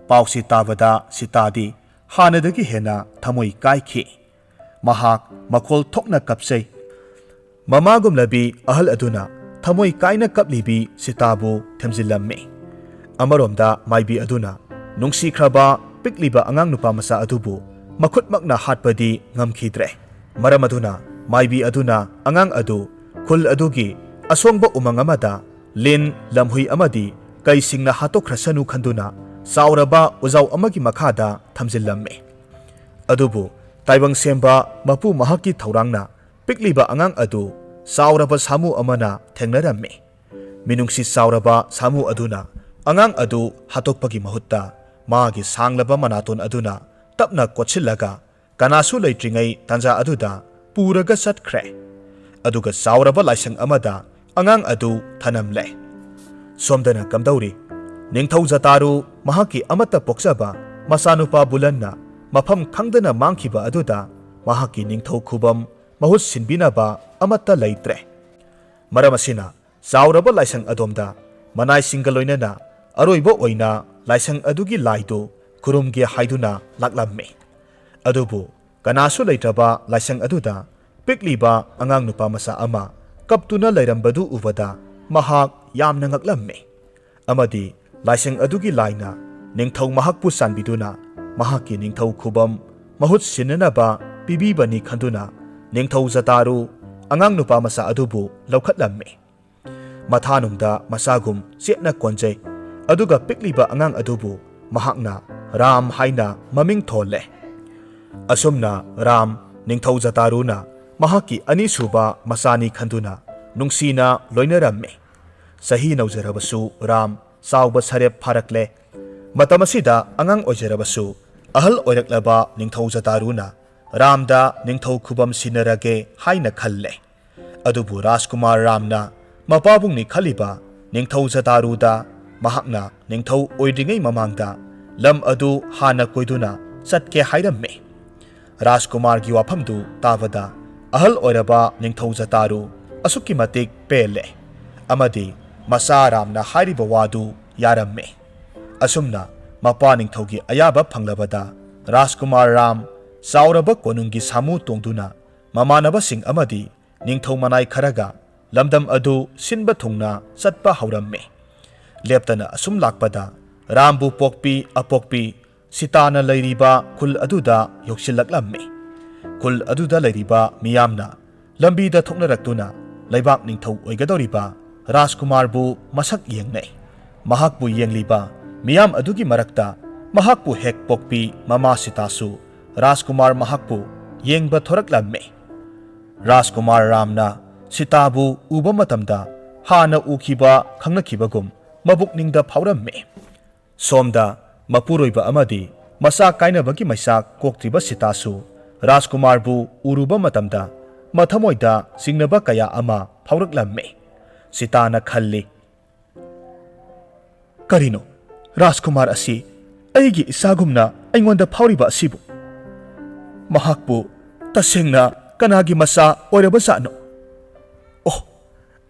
ꯄꯥꯎꯁꯤ ꯇꯥꯕꯗ ꯁꯤꯇꯥꯗꯤ ꯍꯥꯟꯅꯗꯒꯤ ꯍꯦꯟꯅ ꯊꯃꯣꯏ ꯀꯥꯏꯈꯤ꯫ ꯃꯍꯥꯛ ꯃꯈꯣꯜ ꯊꯣꯛꯅ ꯀꯞꯆꯩ꯫ ꯃꯃꯥꯒꯨꯝꯂꯕꯤ ꯑꯍꯜ ꯑꯗꯨꯅ ꯊꯃꯣꯏ ꯀꯥꯏꯅ ꯀꯞꯂꯤꯕꯤ ꯁꯤꯇꯥꯕꯨ ꯊꯦꯝꯖꯤꯜꯂꯝꯃꯤ꯫ ꯑꯃꯔꯣꯝꯗ ꯃꯥꯏꯕꯤ ꯑꯗꯨꯅ ꯅꯨꯡꯁꯤꯈ꯭ꯔꯕ ꯄꯤꯛꯂꯤꯕ ꯑꯉꯥꯡ ꯅꯨꯄꯥ ꯃꯆꯥ ꯑꯗꯨꯕꯨ ꯃꯈꯨꯠꯃꯛꯅ ꯍꯥꯠꯄꯗꯤ ꯉꯝꯈꯤꯗ꯭ꯔꯦ꯫ ꯃꯔꯝ ꯑꯗꯨꯅ ꯃꯥꯏꯕꯤ ꯑꯗꯨꯅ ꯑꯉꯥꯡ ꯑꯗꯨ ꯈꯨꯜ ꯑꯗꯨꯒꯤ ꯑꯁꯣꯡꯕ ꯎꯃꯪ ꯑꯃꯗ ꯂꯤꯟ, ꯂꯝꯍꯨꯏ ꯑꯃꯗꯤ ꯀꯩꯁꯤꯡꯅ ꯍꯥꯠꯇꯣꯛꯈ꯭ꯔꯁꯅꯨ ꯈꯟꯗꯨꯅ ꯆꯥꯎꯔꯕ ꯎꯖꯥꯎ ꯑꯃꯒꯤ ꯃꯈꯥꯗ ꯊꯝꯖꯤꯜꯂꯝꯃꯤ꯫ ꯑꯗꯨꯕꯨ ꯇꯥꯏꯕꯪ ꯁꯦꯝꯕ ꯃꯄꯨ ꯃꯍꯥꯛꯀꯤ ꯊꯧꯔꯥꯡꯅ ꯄꯤꯛꯂꯤꯕ ꯑꯉꯥꯡ ꯑꯗꯨ ꯆꯥꯎꯔꯕ ꯁꯥꯃꯨ ꯑꯃꯅ ꯊꯦꯡꯅꯔꯝꯃꯤ꯫ ꯃꯤꯅꯨꯡꯁꯤ ꯆꯥꯎꯔꯕ ꯁꯥꯃꯨ ꯑꯗꯨꯅ ꯑꯉꯥꯡ ꯑꯗꯨ ꯍꯥꯠꯇꯣꯛꯄꯒꯤ ꯃꯍꯨꯠꯇ ꯃꯥꯒꯤ ꯁꯥꯡꯂꯕ ꯃꯅꯥꯇꯣꯟ ꯑꯗꯨꯅ ꯇꯞꯅ ꯀꯣꯠꯁꯤꯜꯂꯒ ꯀꯅꯥꯁꯨ ꯂꯩꯇ꯭ꯔꯤꯉꯩ ꯇꯥꯟꯖꯥ ꯑꯗꯨꯗ ꯄꯨꯔꯒ ꯆꯠꯈ꯭ꯔꯦ꯫ ꯑꯗꯨꯒ ꯆꯥꯎꯔꯕ ꯂꯥꯏꯁꯪ ꯑꯃꯗ ꯑꯉꯥꯡ ꯑꯗꯨ ꯊꯅꯝꯂꯦ꯫ ꯁꯣꯝꯗꯅ ꯀꯝꯗꯧꯔꯤ? ꯅꯤꯡꯊꯧ ꯖꯇꯥꯔꯨ ꯃꯍꯥꯛꯀꯤ ꯑꯃꯠꯇ ꯄꯣꯛꯆꯕ ꯃꯆꯥꯅꯨꯄꯥ ꯕꯨꯂꯟꯅ ꯃꯐꯝ ꯈꯪꯗꯅ ꯃꯥꯡꯈꯤꯕ ꯑꯗꯨꯗ ꯃꯍꯥꯛꯀꯤ ꯅꯤꯡꯊꯧ ꯈꯨꯕꯝ ꯃꯍꯨꯠ ꯁꯤꯟꯕꯤꯅꯕ ꯑꯃꯠꯇ ꯂꯩꯇ꯭ꯔꯦ꯫ ꯃꯔꯝ ꯑꯁꯤꯅ ꯆꯥꯎꯔꯕ ꯂꯥꯏꯁꯪ ꯑꯗꯣꯝꯗ ꯃꯅꯥꯏꯁꯤꯡꯒ ꯂꯣꯏꯅꯅ ꯑꯔꯣꯏꯕ ꯑꯣꯏꯅ ꯂꯥꯏꯁꯪ ꯑꯗꯨꯒꯤ ꯂꯥꯏꯗꯨ ꯈꯨꯔꯨꯝꯒꯦ ꯍꯥꯏꯗꯨꯅ ꯂꯥꯛꯂꯝꯃꯤ꯫ ꯑꯗꯨꯕꯨ ꯀꯅꯥꯁꯨ ꯂꯩꯇ꯭ꯔꯕ ꯂꯥꯏꯁꯪ ꯑꯗꯨꯗ ꯄꯤꯛꯂꯤꯕ ꯑꯉꯥꯡ ꯅꯨꯄꯥ ꯃꯆꯥ ꯑꯃ ꯀꯞꯇꯨꯅ ꯂꯩꯔꯝꯕꯗꯨ ꯎꯕꯗ ꯃꯍꯥꯛ ꯌꯥꯝꯅ ꯉꯛꯂꯝꯃꯤ꯫ ꯑꯃꯗꯤ ꯂꯥꯏꯁꯪ ꯑꯗꯨꯒꯤ ꯂꯥꯏꯅ ꯅꯤꯡꯊꯧ ꯃꯍꯥꯛꯄꯨ ꯆꯥꯟꯕꯤꯗꯨꯅ ꯃꯍꯥꯛꯀꯤ ꯅꯤꯡꯊꯧ ꯈꯨꯕꯝ ꯃꯍꯨꯠ ꯁꯤꯟꯅꯅꯕ ꯄꯤꯕꯤꯕꯅꯤ ꯈꯟꯗꯨꯅ ꯅꯤꯡꯊꯧ ꯖꯇꯥꯔꯨ ꯑꯉꯥꯡ ꯅꯨꯄꯥ ꯃꯆꯥ ꯑꯗꯨꯕꯨ ꯂꯧꯈꯠꯂꯝꯃꯤ꯫ ꯃꯊꯥꯅꯨꯡꯗ ꯃꯆꯥꯒꯨꯝ ꯆꯦꯠꯅ ꯀꯣꯟꯖꯩ꯫ ꯑꯗꯨꯒ ꯄꯤꯛꯂꯤꯕ ꯑꯉꯥꯡ ꯑꯗꯨꯕꯨ ꯃꯍꯥꯛꯅ ꯔꯥꯝ ꯍꯥꯏꯅ ꯃꯃꯤꯡ ꯊꯣꯜꯂꯦ꯫ ꯑꯁꯨꯝꯅ ꯔꯥꯝ ꯅꯤꯡꯊꯧ ꯖꯇꯥꯔꯨꯅ ꯃꯍꯥꯛꯀꯤ ꯑꯅꯤꯁꯨꯕ ꯃꯆꯥꯅꯤ ꯈꯟꯗꯨꯅ ꯅꯨꯡꯁꯤꯅ ꯂꯣꯏꯅꯔꯝꯃꯤ꯫ ꯆꯍꯤ ꯅꯧꯖꯔꯕꯁꯨ ꯔꯥꯝ ꯆꯥꯎꯕ ꯁꯔꯦꯞ ꯐꯥꯔꯛꯂꯦ꯫ ꯃꯇꯝ ꯑꯁꯤꯗ ꯑꯉꯥꯡ ꯑꯣꯏꯖꯔꯕꯁꯨ ꯑꯍꯜ ꯑꯣꯏꯔꯛꯂꯕ ꯅꯤꯡꯊꯧ ꯖꯇꯥꯔꯨꯅ ꯔꯥꯝꯗ ꯅꯤꯡꯊꯧ ꯈꯨꯕꯝ ꯁꯤꯟꯅꯔꯒꯦ ꯍꯥꯏꯅ ꯈꯜꯂꯦ꯫ ꯑꯗꯨꯕꯨ ꯔꯥꯖꯀꯨꯃꯥꯔ ꯔꯥꯝꯅ ꯃꯄꯥꯕꯨꯡꯅꯤ ꯈꯜꯂꯤꯕ ꯅꯤꯡꯊꯧ ꯖꯇꯥꯔꯨꯗ ꯃꯍꯥꯛꯅ ꯅꯤꯡꯊꯧ ꯑꯣꯏꯗ꯭ꯔꯤꯉꯩ ꯃꯃꯥꯡꯗ ꯂꯝ ꯑꯗꯨ ꯍꯥꯟꯅ ꯀꯣꯏꯗꯨꯅ ꯆꯠꯀꯦ ꯍꯥꯏꯔꯝꯃꯤ꯫ ꯔꯥꯖꯀꯨꯃꯥꯔꯒꯤ ꯋꯥꯐꯝꯗꯨ ꯇꯥꯕꯗ ꯑꯍꯜ ꯑꯣꯏꯔꯕ ꯅꯤꯡꯊꯧ ꯖꯇꯥꯔꯨ ꯑꯁꯨꯛꯀꯤ ꯃꯇꯤꯛ ꯄꯦꯜꯂꯦ ꯑꯃꯗꯤ ꯃꯆꯥ ꯔꯥꯝꯅ ꯍꯥꯏꯔꯤꯕ ꯋꯥꯗꯨ ꯌꯥꯔꯝꯃꯤ꯫ ꯑꯁꯨꯝꯅ ꯃꯄꯥ ꯅꯤꯡꯊꯧꯒꯤ ꯑꯌꯥꯕ ꯐꯪꯂꯕꯗ ꯔꯥꯖꯀꯨꯃꯥꯔ ꯔꯥꯝ ꯆꯥꯎꯔꯕ ꯀꯣꯅꯨꯡꯒꯤ ꯁꯥꯃꯨ ꯇꯣꯡꯗꯨꯅ ꯃꯃꯥꯟꯅꯕꯁꯤꯡ ꯑꯃꯗꯤ ꯅꯤꯡꯊꯧ ꯃꯅꯥꯏ ꯈꯔꯒ ꯂꯝꯗꯝ ꯑꯗꯨ ꯁꯤꯟꯕ ꯊꯨꯡꯅ ꯆꯠꯄ ꯍꯧꯔꯝꯃꯤ꯫ ꯂꯦꯞꯇꯅ ꯑꯁꯨꯝ ꯂꯥꯛꯄꯗ ꯔꯥꯝꯕꯨ ꯄꯣꯛꯄꯤ ꯑꯄꯣꯛꯄꯤ ꯁꯤꯇꯥꯅ ꯂꯩꯔꯤꯕ ꯈꯨꯜ ꯑꯗꯨꯗ ꯌꯧꯁꯤꯜꯂꯛꯂꯝꯃꯤ꯫ ꯈꯨꯜ ꯑꯗꯨꯗ ꯂꯩꯔꯤꯕ ꯃꯤꯌꯥꯝꯅ ꯂꯝꯕꯤꯗ ꯊꯣꯛꯅꯔꯛꯇꯨꯅ ꯂꯩꯕꯥꯛ ꯅꯤꯡꯊꯧ ꯑꯣꯏꯒꯗꯧꯔꯤꯕ ꯔꯥꯖꯀꯨꯃꯥꯔꯕꯨ ꯃꯁꯛ ꯌꯦꯡꯅꯩ꯫ ꯃꯍꯥꯛꯄꯨ ꯌꯦꯡꯂꯤꯕ ꯃꯤꯌꯥꯝ ꯑꯗꯨꯒꯤ ꯃꯔꯛꯇ ꯃꯍꯥꯛꯄꯨ ꯍꯦꯛ ꯄꯣꯛꯄꯤ ꯃꯃꯥ ꯁꯤꯇꯥꯁꯨ ꯔꯥꯖꯀꯨꯃꯥꯔ ꯃꯍꯥꯛꯄꯨ ꯌꯦꯡꯕ ꯊꯣꯔꯛꯂꯝꯃꯤ꯫ ꯔꯥꯖꯀꯨꯃꯥꯔ ꯔꯥꯝꯅ ꯁꯤꯇꯥꯕꯨ ꯎꯕ ꯃꯇꯝꯗ ꯍꯥꯟꯅ ꯎꯈꯤꯕ ꯈꯪꯅꯈꯤꯕꯒꯨꯝ ꯃꯕꯨꯛꯅꯤꯡꯗ ꯐꯥꯎꯔꯝꯃꯤ꯫ ꯁꯣꯝꯗ ꯃꯄꯨꯔꯣꯏꯕ ꯑꯃꯗꯤ ꯃꯆꯥ ꯀꯥꯏꯅꯕꯒꯤ ꯃꯩꯁꯥ ꯀꯣꯛꯇ꯭ꯔꯤꯕ ꯁꯤꯇꯥꯁꯨ ꯔꯥꯖꯀꯨꯃꯥꯔꯕꯨ ꯎꯔꯨꯕ ꯃꯇꯝꯗ ꯃꯊꯃꯣꯏꯗ ꯆꯤꯡꯅꯕ ꯀꯌꯥ ꯑꯃ ꯐꯥꯎꯔꯛꯂꯝꯃꯤ꯫ ꯁꯤꯇꯥꯅ ꯈꯜꯂꯤ, "ꯀꯔꯤꯅꯣ? ꯔꯥꯖꯀꯨꯃꯥꯔ ꯑꯁꯤ ꯑꯩꯒꯤ ꯏꯆꯥꯒꯨꯝꯅ ꯑꯩꯉꯣꯟꯗ ꯐꯥꯎꯔꯤꯕ ꯑꯁꯤꯕꯨ? ꯃꯍꯥꯛꯄꯨ ꯇꯁꯦꯡꯅ ꯀꯅꯥꯒꯤ ꯃꯆꯥ ꯑꯣꯏꯔꯕꯖꯥꯠꯅꯣ? ꯑꯣ,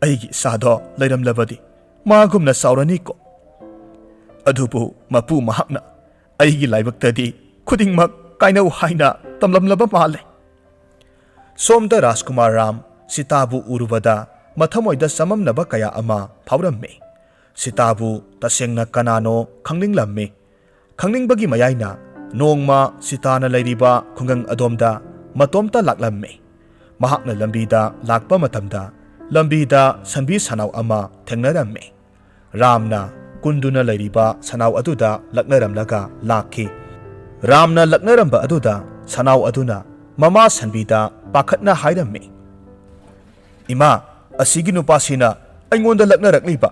ꯑꯩꯒꯤ ꯏꯆꯥꯗꯣ ꯂꯩꯔꯝꯂꯕꯗꯤ ꯃꯥꯒꯨꯝꯅ ꯆꯥꯎꯔꯅꯤꯀꯣ꯫ ꯑꯗꯨꯕꯨ ꯃꯄꯨ ꯃꯍꯥꯛꯅ ꯑꯩꯒꯤ ꯂꯥꯏꯕꯛꯇꯗꯤ ꯈꯨꯗꯤꯡꯃꯛ ꯀꯥꯏꯅꯧ ꯍꯥꯏꯅ ꯇꯝꯂꯝꯂꯕ ꯃꯥꯜꯂꯦ"꯫ ꯁꯣꯝꯗ ꯔꯥꯖꯀꯨꯃꯥꯔ ꯔꯥꯝ ꯁꯤꯇꯥꯕꯨ ꯎꯔꯨꯕꯗ ꯃꯊꯃꯣꯏꯗ ꯆꯃꯝꯅꯕ ꯀꯌꯥ ꯑꯃ ꯐꯥꯎꯔꯝꯃꯤ꯫ ꯁꯤꯇꯥꯕꯨ ꯇꯁꯦꯡꯅ ꯀꯅꯥꯅꯣ ꯈꯪꯅꯤꯡꯂꯝꯃꯤ꯫ ꯈꯪꯅꯤꯡꯕꯒꯤ ꯃꯌꯥꯏꯅ ꯅꯣꯡꯃ ꯁꯤꯇꯥꯅ ꯂꯩꯔꯤꯕ ꯈꯨꯡꯒꯪ ꯑꯗꯣꯝꯗ ꯃꯇꯣꯝꯇ ꯂꯥꯛꯂꯝꯃꯤ꯫ ꯃꯍꯥꯛꯅ ꯂꯝꯕꯤꯗ ꯂꯥꯛꯄ ꯃꯇꯝꯗ ꯂꯝꯕꯤꯗ ꯁꯟꯕꯤ ꯁꯟꯅꯥꯎ ꯑꯃ ꯊꯦꯡꯅꯔꯝꯃꯤ꯫ ꯔꯥꯝꯅ ꯀꯨꯟꯗꯨꯅ ꯂꯩꯔꯤꯕ ꯁꯟꯅꯥꯎ ꯑꯗꯨꯗ ꯂꯛꯅꯔꯝꯂꯒ ꯂꯥꯛꯈꯤ꯫ ꯔꯥꯝꯅ ꯂꯛꯅꯔꯝꯕ ꯑꯗꯨꯗ ꯁꯟꯅꯥꯎ ꯑꯗꯨꯅ ꯃꯃꯥ ꯁꯟꯕꯤꯗ ꯄꯥꯈꯠꯅ ꯍꯥꯏꯔꯝꯃꯤ, "ꯏꯃꯥ, ꯑꯁꯤꯒꯤ ꯅꯨꯄꯥꯁꯤꯅ ꯑꯩꯉꯣꯟꯗ ꯂꯛꯅꯔꯛꯂꯤꯕ"꯫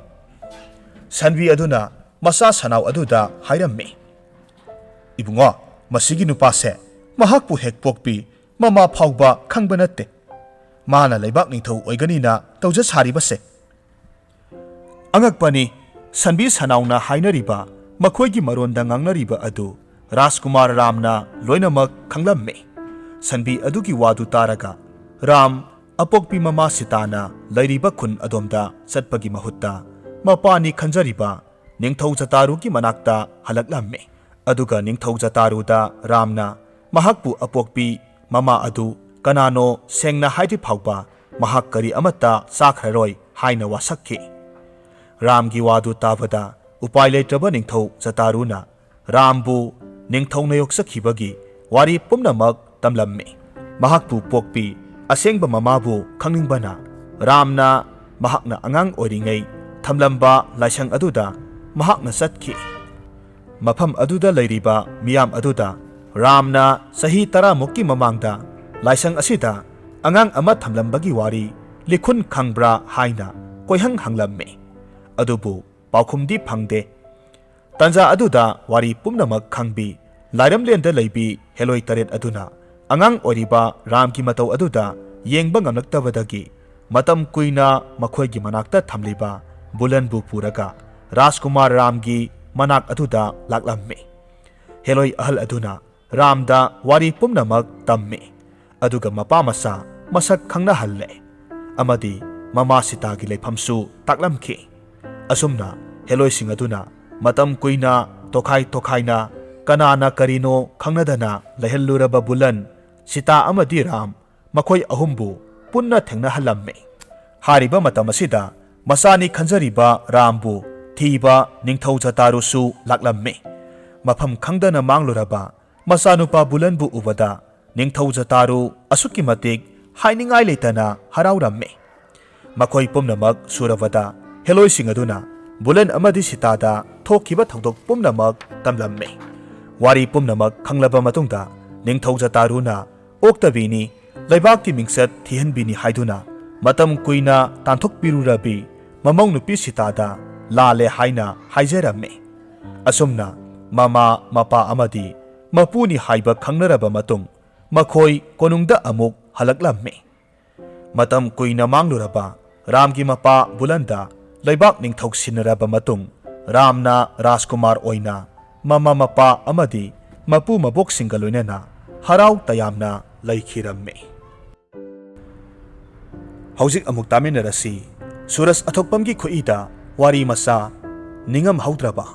ꯁꯟꯕꯤ ꯑꯗꯨꯅ ꯃꯆꯥ ꯁꯟꯅꯥꯎ ꯑꯗꯨꯗ ꯍꯥꯏꯔꯝꯃꯤ, "ꯏꯕꯨꯡꯉꯣ, ꯃꯁꯤꯒꯤ ꯅꯨꯄꯥꯁꯦ ꯃꯍꯥꯛꯄꯨ ꯍꯦꯛ ꯄꯣꯛꯄꯤ ꯃꯃꯥ ꯐꯥꯎꯕ ꯈꯪꯕ ꯅꯠꯇꯦ꯫ ꯃꯥꯅ ꯂꯩꯕꯥꯛ ꯅꯤꯡꯊꯧ ꯑꯣꯏꯒꯅꯤꯅ ꯇꯧꯖ ꯁꯥꯔꯤꯕꯁꯦ"꯫ ꯑꯉꯛꯄꯅꯤ, ꯁꯟꯕꯤ ꯁꯟꯅꯥꯎꯅ ꯍꯥꯏꯅꯔꯤꯕ, ꯃꯈꯣꯏꯒꯤ ꯃꯔꯣꯟꯗ ꯉꯥꯡꯅꯔꯤꯕ ꯑꯗꯨ ꯔꯥꯖꯀꯨꯃꯥꯔ ꯔꯥꯝꯅ ꯂꯣꯏꯅꯃꯛ ꯈꯪꯂꯝꯃꯤ꯫ ꯁꯟꯕꯤ ꯑꯗꯨꯒꯤ ꯋꯥꯗꯨ ꯇꯥꯔꯒ ꯔꯥꯝ ꯑꯄꯣꯛꯄꯤ ꯃꯃꯥ ꯁꯤꯇꯥꯅ ꯂꯩꯔꯤꯕ ꯈꯨꯟ ꯑꯗꯣꯝꯗ ꯆꯠꯄꯒꯤ ꯃꯍꯨꯠꯇ ꯃꯄꯥꯅꯤ ꯈꯟꯖꯔꯤꯕ ꯅꯤꯡꯊꯧ ꯖꯇꯥꯔꯨꯒꯤ ꯃꯅꯥꯛꯇ ꯍꯜꯂꯛꯂꯝꯃꯤ꯫ ꯑꯗꯨꯒ ꯅꯤꯡꯊꯧ ꯖꯇꯥꯔꯨꯗ ꯔꯥꯝꯅ ꯃꯍꯥꯛꯄꯨ ꯑꯄꯣꯛꯄꯤ ꯃꯃꯥ ꯑꯗꯨ ꯀꯅꯥꯅꯣ ꯁꯦꯡꯅ ꯍꯥꯏꯗ꯭ꯔꯤ ꯐꯥꯎꯕ ꯃꯍꯥꯛ ꯀꯔꯤ ꯑꯃꯠꯇ ꯆꯥꯈ꯭ꯔꯔꯣꯏ ꯍꯥꯏꯅ ꯋꯥꯁꯛꯈꯤ꯫ ꯔꯥꯝꯒꯤ ꯋꯥꯗꯨ ꯇꯥꯕꯗ ꯎꯄꯥꯏ ꯂꯩꯇ꯭ꯔꯕ ꯅꯤꯡꯊꯧ ꯖꯇꯥꯔꯨꯅ ꯔꯥꯝꯕꯨ ꯅꯤꯡꯊꯧꯅ ꯌꯣꯛꯆꯈꯤꯕꯒꯤ ꯋꯥꯔꯤ ꯄꯨꯝꯅꯃꯛ ꯇꯝꯂꯝꯃꯤ꯫ ꯃꯍꯥꯛꯄꯨ ꯄꯣꯛꯄꯤ ꯑꯁꯦꯡꯕ ꯃꯃꯥꯕꯨ ꯈꯪꯅꯤꯡꯕꯅ ꯔꯥꯝꯅ ꯃꯍꯥꯛꯅ ꯑꯉꯥꯡ ꯑꯣꯏꯔꯤꯉꯩ ꯊꯝꯂꯝꯕ ꯂꯥꯏꯁꯪ ꯑꯗꯨꯗ ꯃꯍꯥꯛꯅ ꯆꯠꯈꯤ꯫ ꯃꯐꯝ ꯑꯗꯨꯗ ꯂꯩꯔꯤꯕ ꯃꯤꯌꯥꯝ ꯑꯗꯨꯗ ꯔꯥꯝꯅ ꯆꯍꯤ ꯇꯔꯥꯃꯨꯛꯀꯤ ꯃꯃꯥꯡꯗ ꯂꯥꯏꯁꯪ ꯑꯁꯤꯗ ꯑꯉꯥꯡ ꯑꯃ ꯊꯝꯂꯝꯕꯒꯤ ꯋꯥꯔꯤ ꯂꯤꯈꯨꯟ ꯈꯪꯕ꯭ꯔꯥ ꯍꯥꯏꯅ ꯀꯣꯏꯍꯪ ꯍꯪꯂꯝꯃꯤ꯫ ꯑꯗꯨꯕꯨ ꯄꯥꯎꯈꯨꯝꯗꯤ ꯐꯪꯗꯦ꯫ ꯇꯟꯖꯥ ꯑꯗꯨꯗ ꯋꯥꯔꯤ ꯄꯨꯝꯅꯃꯛ ꯈꯪꯕꯤ ꯂꯥꯏꯔꯝꯂꯦꯟꯗ ꯂꯩꯕꯤ ꯍꯦꯂꯣꯏ ꯇꯔꯦꯠ ꯑꯗꯨꯅ ꯑꯉꯥꯡ ꯑꯣꯏꯔꯤꯕ ꯔꯥꯝꯒꯤ ꯃꯇꯧ ꯑꯗꯨꯗ ꯌꯦꯡꯕ ꯉꯝꯂꯛꯇꯕꯗꯒꯤ ꯃꯇꯝ ꯀꯨꯏꯅ ꯃꯈꯣꯏꯒꯤ ꯃꯅꯥꯛꯇ ꯊꯝꯂꯤꯕ ꯕꯨꯂꯟꯕꯨ ꯄꯨꯔꯒ ꯔꯥꯖꯀꯨꯃꯥꯔ ꯔꯥꯝꯒꯤ ꯃꯅꯥꯛ ꯑꯗꯨꯗ ꯂꯥꯛꯂꯝꯃꯤ꯫ ꯍꯦꯂꯣꯏ ꯑꯍꯜ ꯑꯗꯨꯅ ꯔꯥꯝꯗ ꯋꯥꯔꯤ ꯄꯨꯝꯅꯃꯛ ꯇꯝꯃꯤ꯫ ꯑꯗꯨꯒ ꯃꯄꯥ ꯃꯆꯥ ꯃꯁꯛ ꯈꯪꯅꯍꯜꯂꯦ ꯑꯃꯗꯤ ꯃꯃꯥ ꯁꯤꯇꯥꯒꯤ ꯂꯩꯐꯝꯁꯨ ꯇꯥꯛꯂꯝꯈꯤ꯫ ꯑꯁꯨꯝꯅ ꯍꯦꯂꯣꯏꯁꯤꯡ ꯑꯗꯨꯅ ꯃꯇꯝ ꯀꯨꯏꯅ ꯇꯣꯈꯥꯏ ꯇꯣꯈꯥꯏꯅ ꯀꯅꯥꯅ ꯀꯔꯤꯅꯣ ꯈꯪꯅꯗꯅ ꯂꯩꯍꯜꯂꯨꯔꯕ ꯕꯨꯂꯟ, ꯁꯤꯇꯥ ꯑꯃꯗꯤ ꯔꯥꯝ ꯃꯈꯣꯏ ꯑꯍꯨꯝꯕꯨ ꯄꯨꯟꯅ ꯊꯦꯡꯅꯍꯜꯂꯝꯃꯤ꯫ ꯍꯥꯏꯔꯤꯕ ꯃꯇꯝ ꯑꯁꯤꯗ ꯃꯆꯥꯅꯤ ꯈꯟꯖꯔꯤꯕ ꯔꯥꯝꯕꯨ ꯊꯤꯕ ꯅꯤꯡꯊꯧ ꯖꯇꯥꯔꯨꯁꯨ ꯂꯥꯛꯂꯝꯃꯤ꯫ ꯃꯐꯝ ꯈꯪꯗꯅ ꯃꯥꯡꯂꯨꯔꯕ ꯃꯆꯥꯅꯨꯄꯥ ꯕꯨꯂꯟꯕꯨ ꯎꯕꯗ ꯅꯤꯡꯊꯧ ꯖꯇꯥꯔꯨ ꯑꯁꯨꯛꯀꯤ ꯃꯇꯤꯛ ꯍꯥꯏꯅꯤꯡꯉꯥꯏ ꯂꯩꯇꯅ ꯍꯔꯥꯎꯔꯝꯃꯤ꯫ ꯃꯈꯣꯏ ꯄꯨꯝꯅꯃꯛ ꯁꯨꯔꯕꯗ ꯍꯦꯂꯣꯏꯁꯤꯡ ꯑꯗꯨꯅ ꯕꯨꯂꯟ ꯑꯃꯗꯤ ꯁꯤꯇꯥꯗ ꯊꯣꯛꯈꯤꯕ ꯊꯧꯗꯣꯛ ꯄꯨꯝꯅꯃꯛ ꯇꯝꯂꯝꯃꯤ꯫ ꯋꯥꯔꯤ ꯄꯨꯝꯅꯃꯛ ꯈꯪꯂꯕ ꯃꯇꯨꯡꯗ ꯅꯤꯡꯊꯧ ꯖꯇꯥꯔꯨꯅ ꯑꯣꯛꯇꯕꯤꯅꯤ, ꯂꯩꯕꯥꯛꯀꯤ ꯃꯤꯡꯆꯠ ꯊꯤꯍꯟꯕꯤꯅꯤ ꯍꯥꯏꯗꯨꯅ ꯃꯇꯝ ꯀꯨꯏꯅ ꯇꯥꯟꯊꯣꯛꯄꯤꯔꯨꯔꯕꯤ ꯃꯃꯧ ꯅꯨꯄꯤ ꯁꯤꯇꯥꯗ ꯂꯥꯜꯂꯦ ꯍꯥꯏꯅ ꯍꯥꯏꯖꯔꯝꯃꯤ꯫ ꯑꯁꯨꯝꯅ ꯃꯃꯥ, ꯃꯄꯥ ꯑꯃꯗꯤ ꯃꯄꯨꯅꯤ ꯍꯥꯏꯕ ꯈꯪꯅꯔꯕ ꯃꯇꯨꯡ ꯃꯈꯣꯏ ꯀꯣꯅꯨꯡꯗ ꯑꯃꯨꯛ ꯍꯜꯂꯛꯂꯝꯃꯤ꯫ ꯃꯇꯝ ꯀꯨꯏꯅ ꯃꯥꯡꯂꯨꯔꯕ ꯔꯥꯝꯒꯤ ꯃꯄꯥ ꯕꯨꯂꯟꯗ ꯂꯩꯕꯥꯛ ꯅꯤꯡꯊꯧ ꯁꯤꯟꯅꯔꯕ ꯃꯇꯨꯡ ꯔꯥꯝꯅ ꯔꯥꯖꯀꯨꯃꯥꯔ ꯑꯣꯏꯅ ꯃꯃꯥ, ꯃꯄꯥ ꯑꯃꯗꯤ ꯃꯄꯨ ꯃꯕꯣꯛꯁꯤꯡꯒ ꯂꯣꯏꯅꯅ ꯍꯔꯥꯎ ꯇꯌꯥꯝꯅ ꯂꯩꯈꯤꯔꯝꯃꯤ꯫ ꯍꯧꯖꯤꯛ ꯑꯃꯨꯛ ꯇꯥꯃꯤꯟꯅꯔꯁꯤ꯫ ꯁꯨꯔꯖ ꯑꯊꯣꯛꯄꯝꯒꯤ ꯈꯨꯠꯏꯗ ꯋꯥꯔꯤ ꯃꯆꯥ, ꯅꯤꯡꯉꯝꯍꯧꯗ꯭ꯔꯕ꯫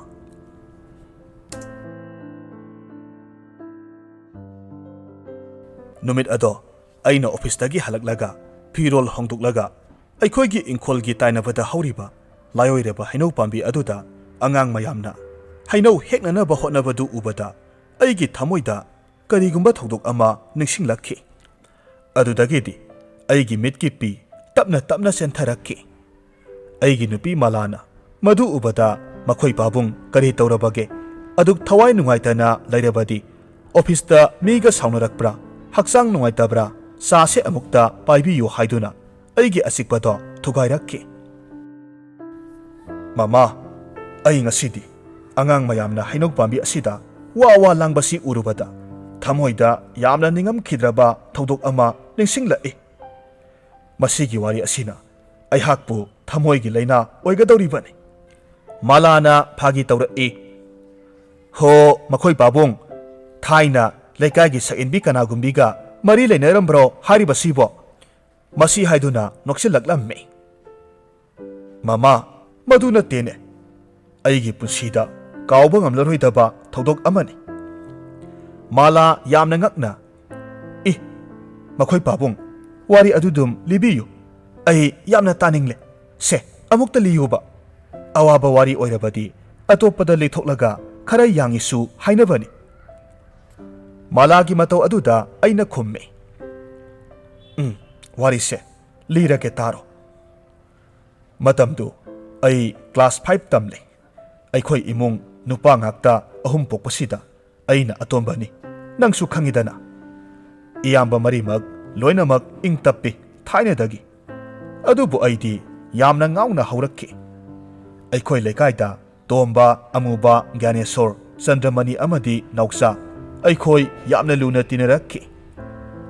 ꯅꯨꯃꯤꯠ ꯑꯗꯣ ꯑꯩꯅ ꯑꯣꯐꯤꯁꯇꯒꯤ ꯍꯜꯂꯛꯂꯒ ꯐꯤꯔꯣꯜ ꯍꯣꯡꯗꯣꯛꯂꯒ ꯑꯩꯈꯣꯏꯒꯤ ꯏꯪꯈꯣꯜꯒꯤ ꯇꯥꯏꯅꯕꯗ ꯍꯧꯔꯤꯕ ꯂꯥꯏꯑꯣꯏꯔꯕ ꯍꯩꯅꯧ ꯄꯥꯝꯕꯤ ꯑꯗꯨꯗ ꯑꯉꯥꯡ ꯃꯌꯥꯝꯅ ꯍꯩꯅꯧ ꯍꯦꯛꯅꯅꯕ ꯍꯣꯠꯅꯕꯗꯨ ꯎꯕꯗ ꯑꯩꯒꯤ ꯊꯃꯣꯏꯗ ꯀꯔꯤꯒꯨꯝꯕ ꯊꯧꯗꯣꯛ ꯑꯃ ꯅꯤꯡꯁꯤꯡꯂꯛꯈꯤ꯫ ꯑꯗꯨꯗꯒꯤꯗꯤ ꯑꯩꯒꯤ ꯃꯤꯠꯀꯤ ꯄꯤ ꯇꯞꯅ ꯇꯞꯅ ꯆꯦꯟꯊꯔꯛꯈꯤ꯫ ꯑꯩꯒꯤ ꯅꯨꯄꯤ ꯃꯂꯥꯅ ꯃꯗꯨ ꯎꯕꯗ, "ꯃꯈꯣꯏ ꯄꯥꯕꯨꯡ ꯀꯔꯤ ꯇꯧꯔꯕꯒꯦ? ꯑꯗꯨꯛ ꯊꯋꯥꯏ ꯅꯨꯡꯉꯥꯏꯇꯅ ꯂꯩꯔꯕꯗꯤ? ꯑꯣꯐꯤꯁꯇ ꯃꯤꯒ ꯁꯥꯎꯅꯔꯛꯄ꯭ꯔꯥ? ꯍꯛꯆꯥꯡ ꯅꯨꯡꯉꯥꯏꯇꯕ꯭ꯔꯥ? ꯆꯥꯁꯦ ꯑꯃꯨꯛꯇ ꯄꯥꯏꯕꯤꯌꯨ" ꯍꯥꯏꯗꯨꯅ ꯑꯩꯒꯤ ꯑꯆꯤꯛꯄꯗꯣ ꯊꯨꯒꯥꯏꯔꯛꯈꯤ꯫ "ꯃꯃꯥ, ꯑꯩ ꯉꯁꯤꯗꯤ ꯑꯉꯥꯡ ꯃꯌꯥꯝꯅ ꯍꯩꯅꯧ ꯄꯥꯝꯕꯤ ꯑꯁꯤꯗ ꯋꯥ ꯋꯥ ꯂꯥꯡꯕꯁꯤ ꯎꯔꯨꯕꯗ ꯊꯃꯣꯏꯗ ꯌꯥꯝꯅ ꯅꯤꯡꯉꯝꯈꯤꯗ꯭ꯔꯕ ꯊꯧꯗꯣꯛ ꯑꯃ ꯅꯤꯡꯁꯤꯡꯂꯛꯏ꯫ ꯃꯁꯤꯒꯤ ꯋꯥꯔꯤ ꯑꯁꯤꯅ ꯑꯩꯍꯥꯛꯄꯨ ꯊꯃꯣꯏꯒꯤ ꯂꯥꯏꯅꯥ ꯑꯣꯏꯒꯗꯧꯔꯤꯕꯅꯤ꯫" ꯃꯥꯂꯥꯅ ꯐꯥꯒꯤ ꯇꯧꯔꯛꯏ꯫ "ꯍꯣ, ꯃꯈꯣꯏ ꯄꯥꯕꯨꯡ, ꯊꯥꯏꯅ ꯂꯩꯀꯥꯏꯒꯤ ꯁꯛꯍꯦꯟꯕꯤ ꯀꯅꯥꯒꯨꯝꯕꯤꯒ ꯃꯔꯤ ꯂꯩꯅꯔꯝꯕ꯭ꯔꯣ ꯍꯥꯏꯔꯤꯕꯁꯤꯕꯣ?" ꯃꯁꯤ ꯍꯥꯏꯗꯨꯅ ꯅꯣꯛꯁꯤꯜꯂꯛꯂꯝꯃꯤ꯫ "ꯃꯃꯥ, ꯃꯗꯨ ꯅꯠꯇꯦꯅꯦ꯫ ꯑꯩꯒꯤ ꯄꯨꯟꯁꯤꯗ ꯀꯥꯎꯕ ꯉꯝꯂꯔꯣꯏꯗꯕ ꯊꯧꯗꯣꯛ ꯑꯃꯅꯤ꯫" ꯃꯥꯂꯥ ꯌꯥꯝꯅ ꯉꯛꯅ, "ꯏ, ꯃꯈꯣꯏ ꯄꯥꯕꯨꯡ, ꯋꯥꯔꯤ ꯑꯗꯨꯗꯨꯝ ꯂꯤꯕꯤꯌꯨ꯫ ꯑꯩ ꯌꯥꯝꯅ ꯇꯥꯅꯤꯡꯂꯦ꯫ ꯁꯦ, ꯑꯃꯨꯛꯇ ꯂꯤꯌꯨꯕ꯫" ꯑꯋꯥꯕ ꯋꯥꯔꯤ ꯑꯣꯏꯔꯕꯗꯤ ꯑꯇꯣꯞꯄꯗ ꯂꯤꯊꯣꯛꯂꯒ ꯈꯔ ꯌꯥꯡꯉꯤꯁꯨ ꯍꯥꯏꯅꯕꯅꯤ꯫ ꯃꯥꯂꯥꯒꯤ ꯃꯇꯧ ꯑꯗꯨꯗ ꯑꯩꯅ ꯈꯨꯝꯃꯤ, "ꯎꯝ, ꯋꯥꯔꯤꯁꯦ ꯂꯤꯔꯒꯦ, ꯇꯥꯔꯣ꯫" ꯃꯇꯝꯗꯨ ꯑꯩ ꯀ꯭ꯂꯥꯁ ꯐꯥꯏꯚ ꯇꯝꯂꯤ꯫ ꯑꯩꯈꯣꯏ ꯏꯃꯨꯡ ꯅꯨꯄꯥ ꯉꯥꯛꯇ ꯑꯍꯨꯝ ꯄꯣꯛꯄꯁꯤꯗ ꯑꯩꯅ ꯑꯇꯣꯝꯕꯅꯤ꯫ ꯅꯪꯁꯨ ꯈꯪꯉꯤꯗꯅ꯫ ꯏꯌꯥꯝꯕ ꯃꯔꯤꯃꯛ ꯂꯣꯏꯅꯃꯛ ꯏꯪ ꯇꯞꯄꯤ ꯊꯥꯏꯅꯗꯒꯤ꯫ ꯑꯗꯨꯕꯨ ꯑꯩꯗꯤ ꯌꯥꯝꯅ ꯉꯥꯎꯅ ꯍꯧꯔꯛꯈꯤ꯫ ꯑꯩꯈꯣꯏ ꯂꯩꯀꯥꯏꯗ ꯇꯣꯝꯕ, ꯑꯃꯨꯕ, ꯒ꯭ꯌꯥꯅꯦꯁꯣꯔ, ꯆꯟꯗ꯭ꯔꯃꯅꯤ ꯑꯃꯗꯤ ꯅꯥꯎꯆꯥ, ꯑꯩꯈꯣꯏ ꯌꯥꯝꯅ ꯂꯨꯅ ꯇꯤꯟꯅꯔꯛꯈꯤ꯫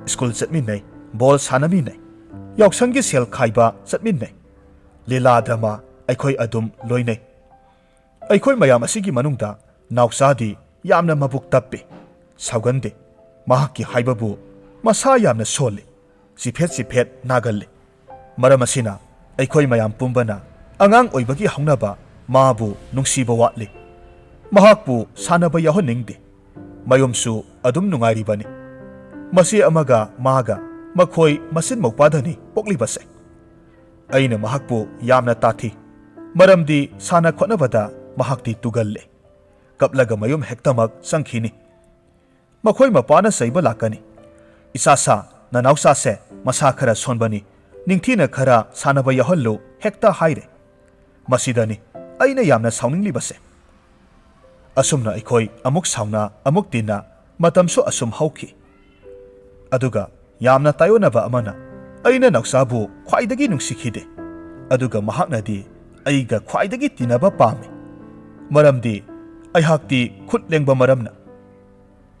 ꯁ꯭ꯀꯨꯜ ꯆꯠꯃꯤꯟꯅꯩ, ꯕꯣꯜ ꯁꯥꯟꯅꯃꯤꯟꯅꯩ, ꯌꯥꯎꯁꯪꯒꯤ ꯁꯦꯜ ꯈꯥꯏꯕ ꯆꯠꯃꯤꯟꯅꯩ, ꯂꯤꯂꯥ ꯗ꯭ꯔꯃꯥ ꯑꯩꯈꯣꯏ ꯑꯗꯨꯝ ꯂꯣꯏꯅꯩ꯫ ꯑꯩꯈꯣꯏ ꯃꯌꯥꯝ ꯑꯁꯤꯒꯤ ꯃꯅꯨꯡꯗ ꯅꯥꯎꯆꯥꯗꯤ ꯌꯥꯝꯅ ꯃꯕꯨꯛ ꯇꯞꯄꯤ, ꯁꯥꯎꯒꯟꯗꯦ꯫ ꯃꯍꯥꯛꯀꯤ ꯍꯥꯏꯕꯕꯨ ꯃꯁꯥ ꯌꯥꯝꯅ ꯁꯣꯜꯂꯤ, ꯆꯤꯐꯦꯠ ꯆꯤꯐꯦꯠ ꯅꯥꯒꯜꯂꯤ꯫ ꯃꯔꯝ ꯑꯁꯤꯅ ꯑꯩꯈꯣꯏ ꯃꯌꯥꯝ ꯄꯨꯝꯕꯅ ꯑꯉꯥꯡ ꯑꯣꯏꯕꯒꯤ ꯍꯧꯅꯕ ꯃꯥꯕꯨ ꯅꯨꯡꯁꯤꯕ ꯋꯥꯠꯂꯤ꯫ ꯃꯍꯥꯛꯄꯨ ꯁꯥꯟꯅꯕ ꯌꯥꯎꯍꯟꯅꯤꯡꯗꯦ꯫ ꯃꯌꯨꯝꯁꯨ ꯑꯗꯨꯝ ꯅꯨꯡꯉꯥꯏꯔꯤꯕꯅꯤ꯫ ꯃꯆꯦ ꯑꯃꯒ ꯃꯥꯒ ꯃꯈꯣꯏ ꯃꯆꯤꯟ ꯃꯧꯄꯥꯗꯅꯤ ꯄꯣꯛꯂꯤꯕꯁꯦ꯫ ꯑꯩꯅ ꯃꯍꯥꯛꯄꯨ ꯌꯥꯝꯅ ꯇꯥꯊꯤ, ꯃꯔꯝꯗꯤ ꯁꯥꯟꯅ ꯈꯣꯠꯅꯕꯗ ꯃꯍꯥꯛꯇꯤ ꯇꯨꯒꯜꯂꯦ꯫ ꯀꯞꯂꯒ ꯃꯌꯨꯝ ꯍꯦꯛꯇꯃꯛ ꯆꯪꯈꯤꯅꯤ꯫ ꯃꯈꯣꯏ ꯃꯄꯥꯅ ꯆꯩꯕ ꯂꯥꯛꯀꯅꯤ꯫ "ꯏꯁꯥꯁꯥ, ꯅꯅꯥꯎꯆꯥꯁꯦ ꯃꯁꯥ ꯈꯔ ꯁꯣꯟꯕꯅꯤ, ꯅꯤꯡꯊꯤꯅ ꯈꯔ ꯁꯥꯟꯅꯕ ꯌꯥꯎꯍꯜꯂꯨ" ꯍꯦꯛꯇ ꯍꯥꯏꯔꯦ꯫ ꯃꯁꯤꯗꯅꯤ ꯑꯩꯅ ꯌꯥꯝꯅ ꯁꯥꯎꯅꯤꯡꯂꯤꯕꯁꯦ꯫ ꯑꯁꯨꯝꯅ ꯑꯩꯈꯣꯏ ꯑꯃꯨꯛ ꯁꯥꯎꯅ, ꯑꯃꯨꯛ ꯇꯤꯟꯅ, ꯃꯇꯝꯁꯨ ꯑꯁꯨꯝ ꯍꯧꯈꯤ꯫ ꯑꯗꯨꯒ ꯌꯥꯝꯅ ꯇꯥꯏꯑꯣꯟꯅꯕ ꯑꯃꯅ, ꯑꯩꯅ ꯅꯥꯎꯆꯥꯕꯨ ꯈ꯭ꯋꯥꯏꯗꯒꯤ ꯅꯨꯡꯁꯤꯈꯤꯗꯦ, ꯑꯗꯨꯒ ꯃꯍꯥꯛꯅꯗꯤ ꯑꯩꯒ ꯈ꯭ꯋꯥꯏꯗꯒꯤ ꯇꯤꯟꯅꯕ ꯄꯥꯝꯃꯤ꯫ ꯃꯔꯝꯗꯤ ꯑꯩꯍꯥꯛꯇꯤ ꯈꯨꯠ ꯂꯦꯡꯕ ꯃꯔꯝꯅ꯫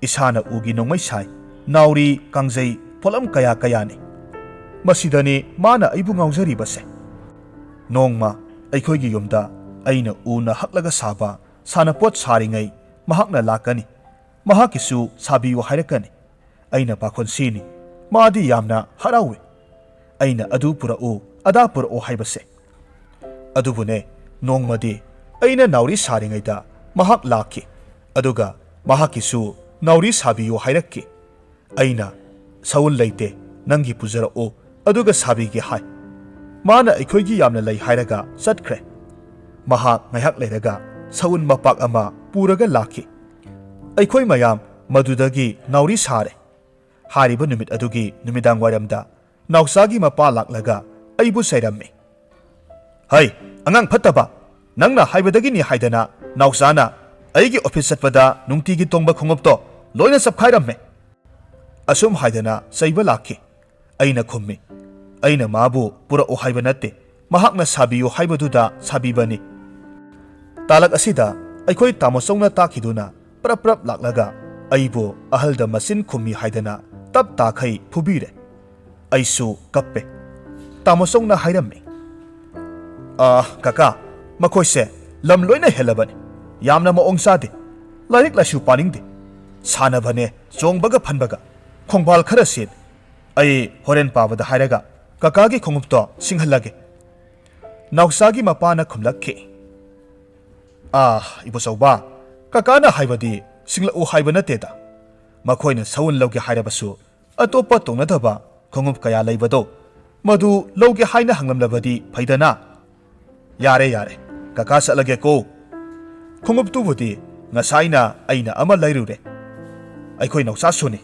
ꯏꯁꯥꯅ ꯎꯒꯤ ꯅꯣꯡꯃꯩ ꯁꯥꯏ, ꯅꯥꯎꯔꯤ, ꯀꯥꯡꯖꯩ, ꯄꯣꯠꯂꯝ ꯀꯌꯥ ꯀꯌꯥꯅꯤ꯫ ꯃꯁꯤꯗꯅꯤ ꯃꯥꯅ ꯑꯩꯕꯨ ꯉꯥꯎꯖꯔꯤꯕꯁꯦ꯫ ꯅꯣꯡꯃ ꯑꯩꯈꯣꯏꯒꯤ ꯌꯨꯝꯗ ꯑꯩꯅ ꯎꯅ ꯍꯛꯂꯒ ꯁꯥꯕ ꯁꯥꯟꯅꯄꯣꯠ ꯁꯥꯔꯤꯉꯩ ꯃꯍꯥꯛꯅ ꯂꯥꯛꯀꯅꯤ꯫ ꯃꯍꯥꯛꯀꯤꯁꯨ ꯁꯥꯕꯤꯌꯨ ꯍꯥꯏꯔꯛꯀꯅꯤ꯫ ꯑꯩꯅ ꯄꯥꯈꯣꯟ ꯁꯤꯅꯤ꯫ ꯃꯥꯗꯤ ꯌꯥꯝꯅ ꯍꯔꯥꯎꯏ꯫ ꯑꯩꯅ "ꯑꯗꯨ ꯄꯨꯔꯛꯎ, ꯑꯗꯥ ꯄꯨꯔꯛꯎ" ꯍꯥꯏꯕꯁꯦ꯫ ꯑꯗꯨꯕꯨꯅꯦ, ꯅꯣꯡꯃꯗꯤ ꯑꯩꯅ ꯅꯥꯎꯔꯤ ꯁꯥꯔꯤꯉꯩꯗ ꯃꯍꯥꯛ ꯂꯥꯛꯈꯤ, ꯑꯗꯨꯒ ꯃꯍꯥꯛꯀꯤꯁꯨ ꯅꯥꯎꯔꯤ ꯁꯥꯕꯤꯌꯨ ꯍꯥꯏꯔꯛꯈꯤ꯫ ꯑꯩꯅ "ꯁꯎꯟ ꯂꯩꯇꯦ, ꯅꯪꯒꯤ ꯄꯨꯖꯔꯛꯎ, ꯑꯗꯨꯒ ꯁꯥꯕꯤꯒꯦ" ꯍꯥꯏ꯫ ꯃꯥꯅ ꯑꯩꯈꯣꯏꯒꯤ ꯌꯥꯝꯅ ꯂꯩ ꯍꯥꯏꯔꯒ ꯆꯠꯈ꯭ꯔꯦ꯫ ꯃꯍꯥꯛ ꯉꯥꯏꯍꯥꯛ ꯂꯩꯔꯒ ꯁꯎꯟ ꯃꯄꯥꯛ ꯑꯃ ꯄꯨꯔꯒ ꯂꯥꯛꯈꯤ꯫ ꯑꯩꯈꯣꯏ ꯃꯌꯥꯝ ꯃꯗꯨꯗꯒꯤ ꯅꯥꯎꯔꯤ ꯁꯥꯔꯦ꯫ ꯍꯥꯏꯔꯤꯕ ꯅꯨꯃꯤꯠ ꯑꯗꯨꯒꯤ ꯅꯨꯃꯤꯗꯥꯡ ꯋꯥꯏꯔꯝꯗ ꯅꯥꯎꯆꯥꯒꯤ ꯃꯄꯥ ꯂꯥꯛꯂꯒ ꯑꯩꯕꯨ ꯆꯩꯔꯝꯃꯤ꯫ "ꯍꯩ, ꯑꯉꯥꯡ ꯐꯠꯇꯕ! ꯅꯪꯅ ꯍꯥꯏꯕꯗꯒꯤꯅꯤ ꯍꯥꯏꯗꯅ ꯅꯥꯎꯆꯥꯅ ꯑꯩꯒꯤ ꯑꯣꯐꯤꯁ ꯆꯠꯄꯗ ꯅꯨꯡꯇꯤꯒꯤ ꯇꯣꯡꯕ ꯈꯣꯡꯎꯞꯇꯣ ꯂꯣꯏꯅ ꯆꯞꯈꯥꯏꯔꯝꯃꯦ!" ꯑꯁꯨꯝ ꯍꯥꯏꯗꯅ ꯆꯩꯕ ꯂꯥꯛꯈꯤ꯫ ꯑꯩꯅ ꯈꯨꯝꯃꯤ, "ꯑꯩꯅ ꯃꯥꯕꯨ ꯄꯨꯔꯛꯎ ꯍꯥꯏꯕ ꯅꯠꯇꯦ, ꯃꯍꯥꯛꯅ ꯁꯥꯕꯤꯌꯨ ꯍꯥꯏꯕꯗꯨꯗ ꯁꯥꯕꯤꯕꯅꯤ"꯫ ꯇꯥꯂꯛ ꯑꯁꯤꯗ ꯑꯩꯈꯣꯏ ꯇꯥꯃꯣꯆꯧꯅ ꯇꯥꯛꯈꯤꯗꯨꯅ ꯄ꯭ꯔꯞ ꯄ꯭ꯔꯞ ꯂꯥꯛꯂꯒ ꯑꯩꯕꯨ ꯑꯍꯜꯗ ꯃꯆꯤꯟ ꯈꯨꯝꯃꯤ ꯍꯥꯏꯗꯅ ꯇꯞ ꯇꯥꯈꯩ ꯐꯨꯕꯤꯔꯦ꯫ ꯑꯩꯁꯨ ꯀꯞꯄꯦ꯫ ꯇꯥꯃꯣꯆꯧꯅ ꯍꯥꯏꯔꯝꯃꯤ, "ꯑꯥ, ꯀꯀꯥ, ꯃꯈꯣꯏꯁꯦ ꯂꯝ ꯂꯣꯏꯅ ꯍꯦꯜꯂꯕꯅꯤ꯫ ꯌꯥꯝꯅ ꯃꯑꯣꯡ ꯆꯥꯗꯦ꯫ ꯂꯥꯏꯔꯤꯛ ꯂꯥꯏꯁꯨ ꯄꯥꯅꯤꯡꯗꯦ꯫ ꯁꯥꯟꯅꯕꯅꯦ, ꯆꯣꯡꯕꯒ ꯐꯟꯕꯒ꯫ ꯈꯣꯡꯕꯥꯜ ꯈꯔ ꯁꯦꯠ꯫ ꯑꯩ ꯍꯣꯔꯦꯟ ꯄꯥꯕꯗ ꯍꯥꯏꯔꯒ ꯀꯀꯥꯒꯤ ꯈꯣꯡꯎꯞꯇꯣ ꯁꯤꯡꯍꯜꯂꯒꯦ"꯫ ꯅꯥꯎꯆꯥꯒꯤ ꯃꯄꯥꯅ ꯈꯨꯝꯂꯛꯈꯤ, "ꯑꯥ, ꯏꯕꯣꯆꯧꯕ, ꯀꯀꯥꯅ ꯍꯥꯏꯕꯗꯤ ꯁꯤꯡꯂꯛꯎ ꯍꯥꯏꯕ ꯅꯠꯇꯦꯗ꯫ ꯃꯈꯣꯏꯅ ꯁꯎꯟ ꯂꯧꯒꯦ ꯍꯥꯏꯔꯕꯁꯨ ꯑꯇꯣꯞꯄ ꯇꯣꯡꯅꯗꯕ ꯈꯣꯡꯎꯞ ꯀꯌꯥ ꯂꯩꯕꯗꯣ, ꯃꯗꯨ ꯂꯧꯒꯦ ꯍꯥꯏꯅ ꯍꯪꯂꯝꯂꯕꯗꯤ ꯐꯩꯗꯅ"꯫ "ꯌꯥꯔꯦ, ꯌꯥꯔꯦ, ꯀꯀꯥ ꯆꯠꯂꯒꯦꯀꯣ꯫ ꯈꯣꯡꯎꯞꯇꯨꯕꯨꯗꯤ ꯉꯁꯥꯏꯅ ꯑꯩꯅ ꯑꯃ ꯂꯩꯔꯨꯔꯦ"꯫ ꯑꯩꯈꯣꯏ ꯅꯥꯎꯆꯥꯁꯨꯅꯤ꯫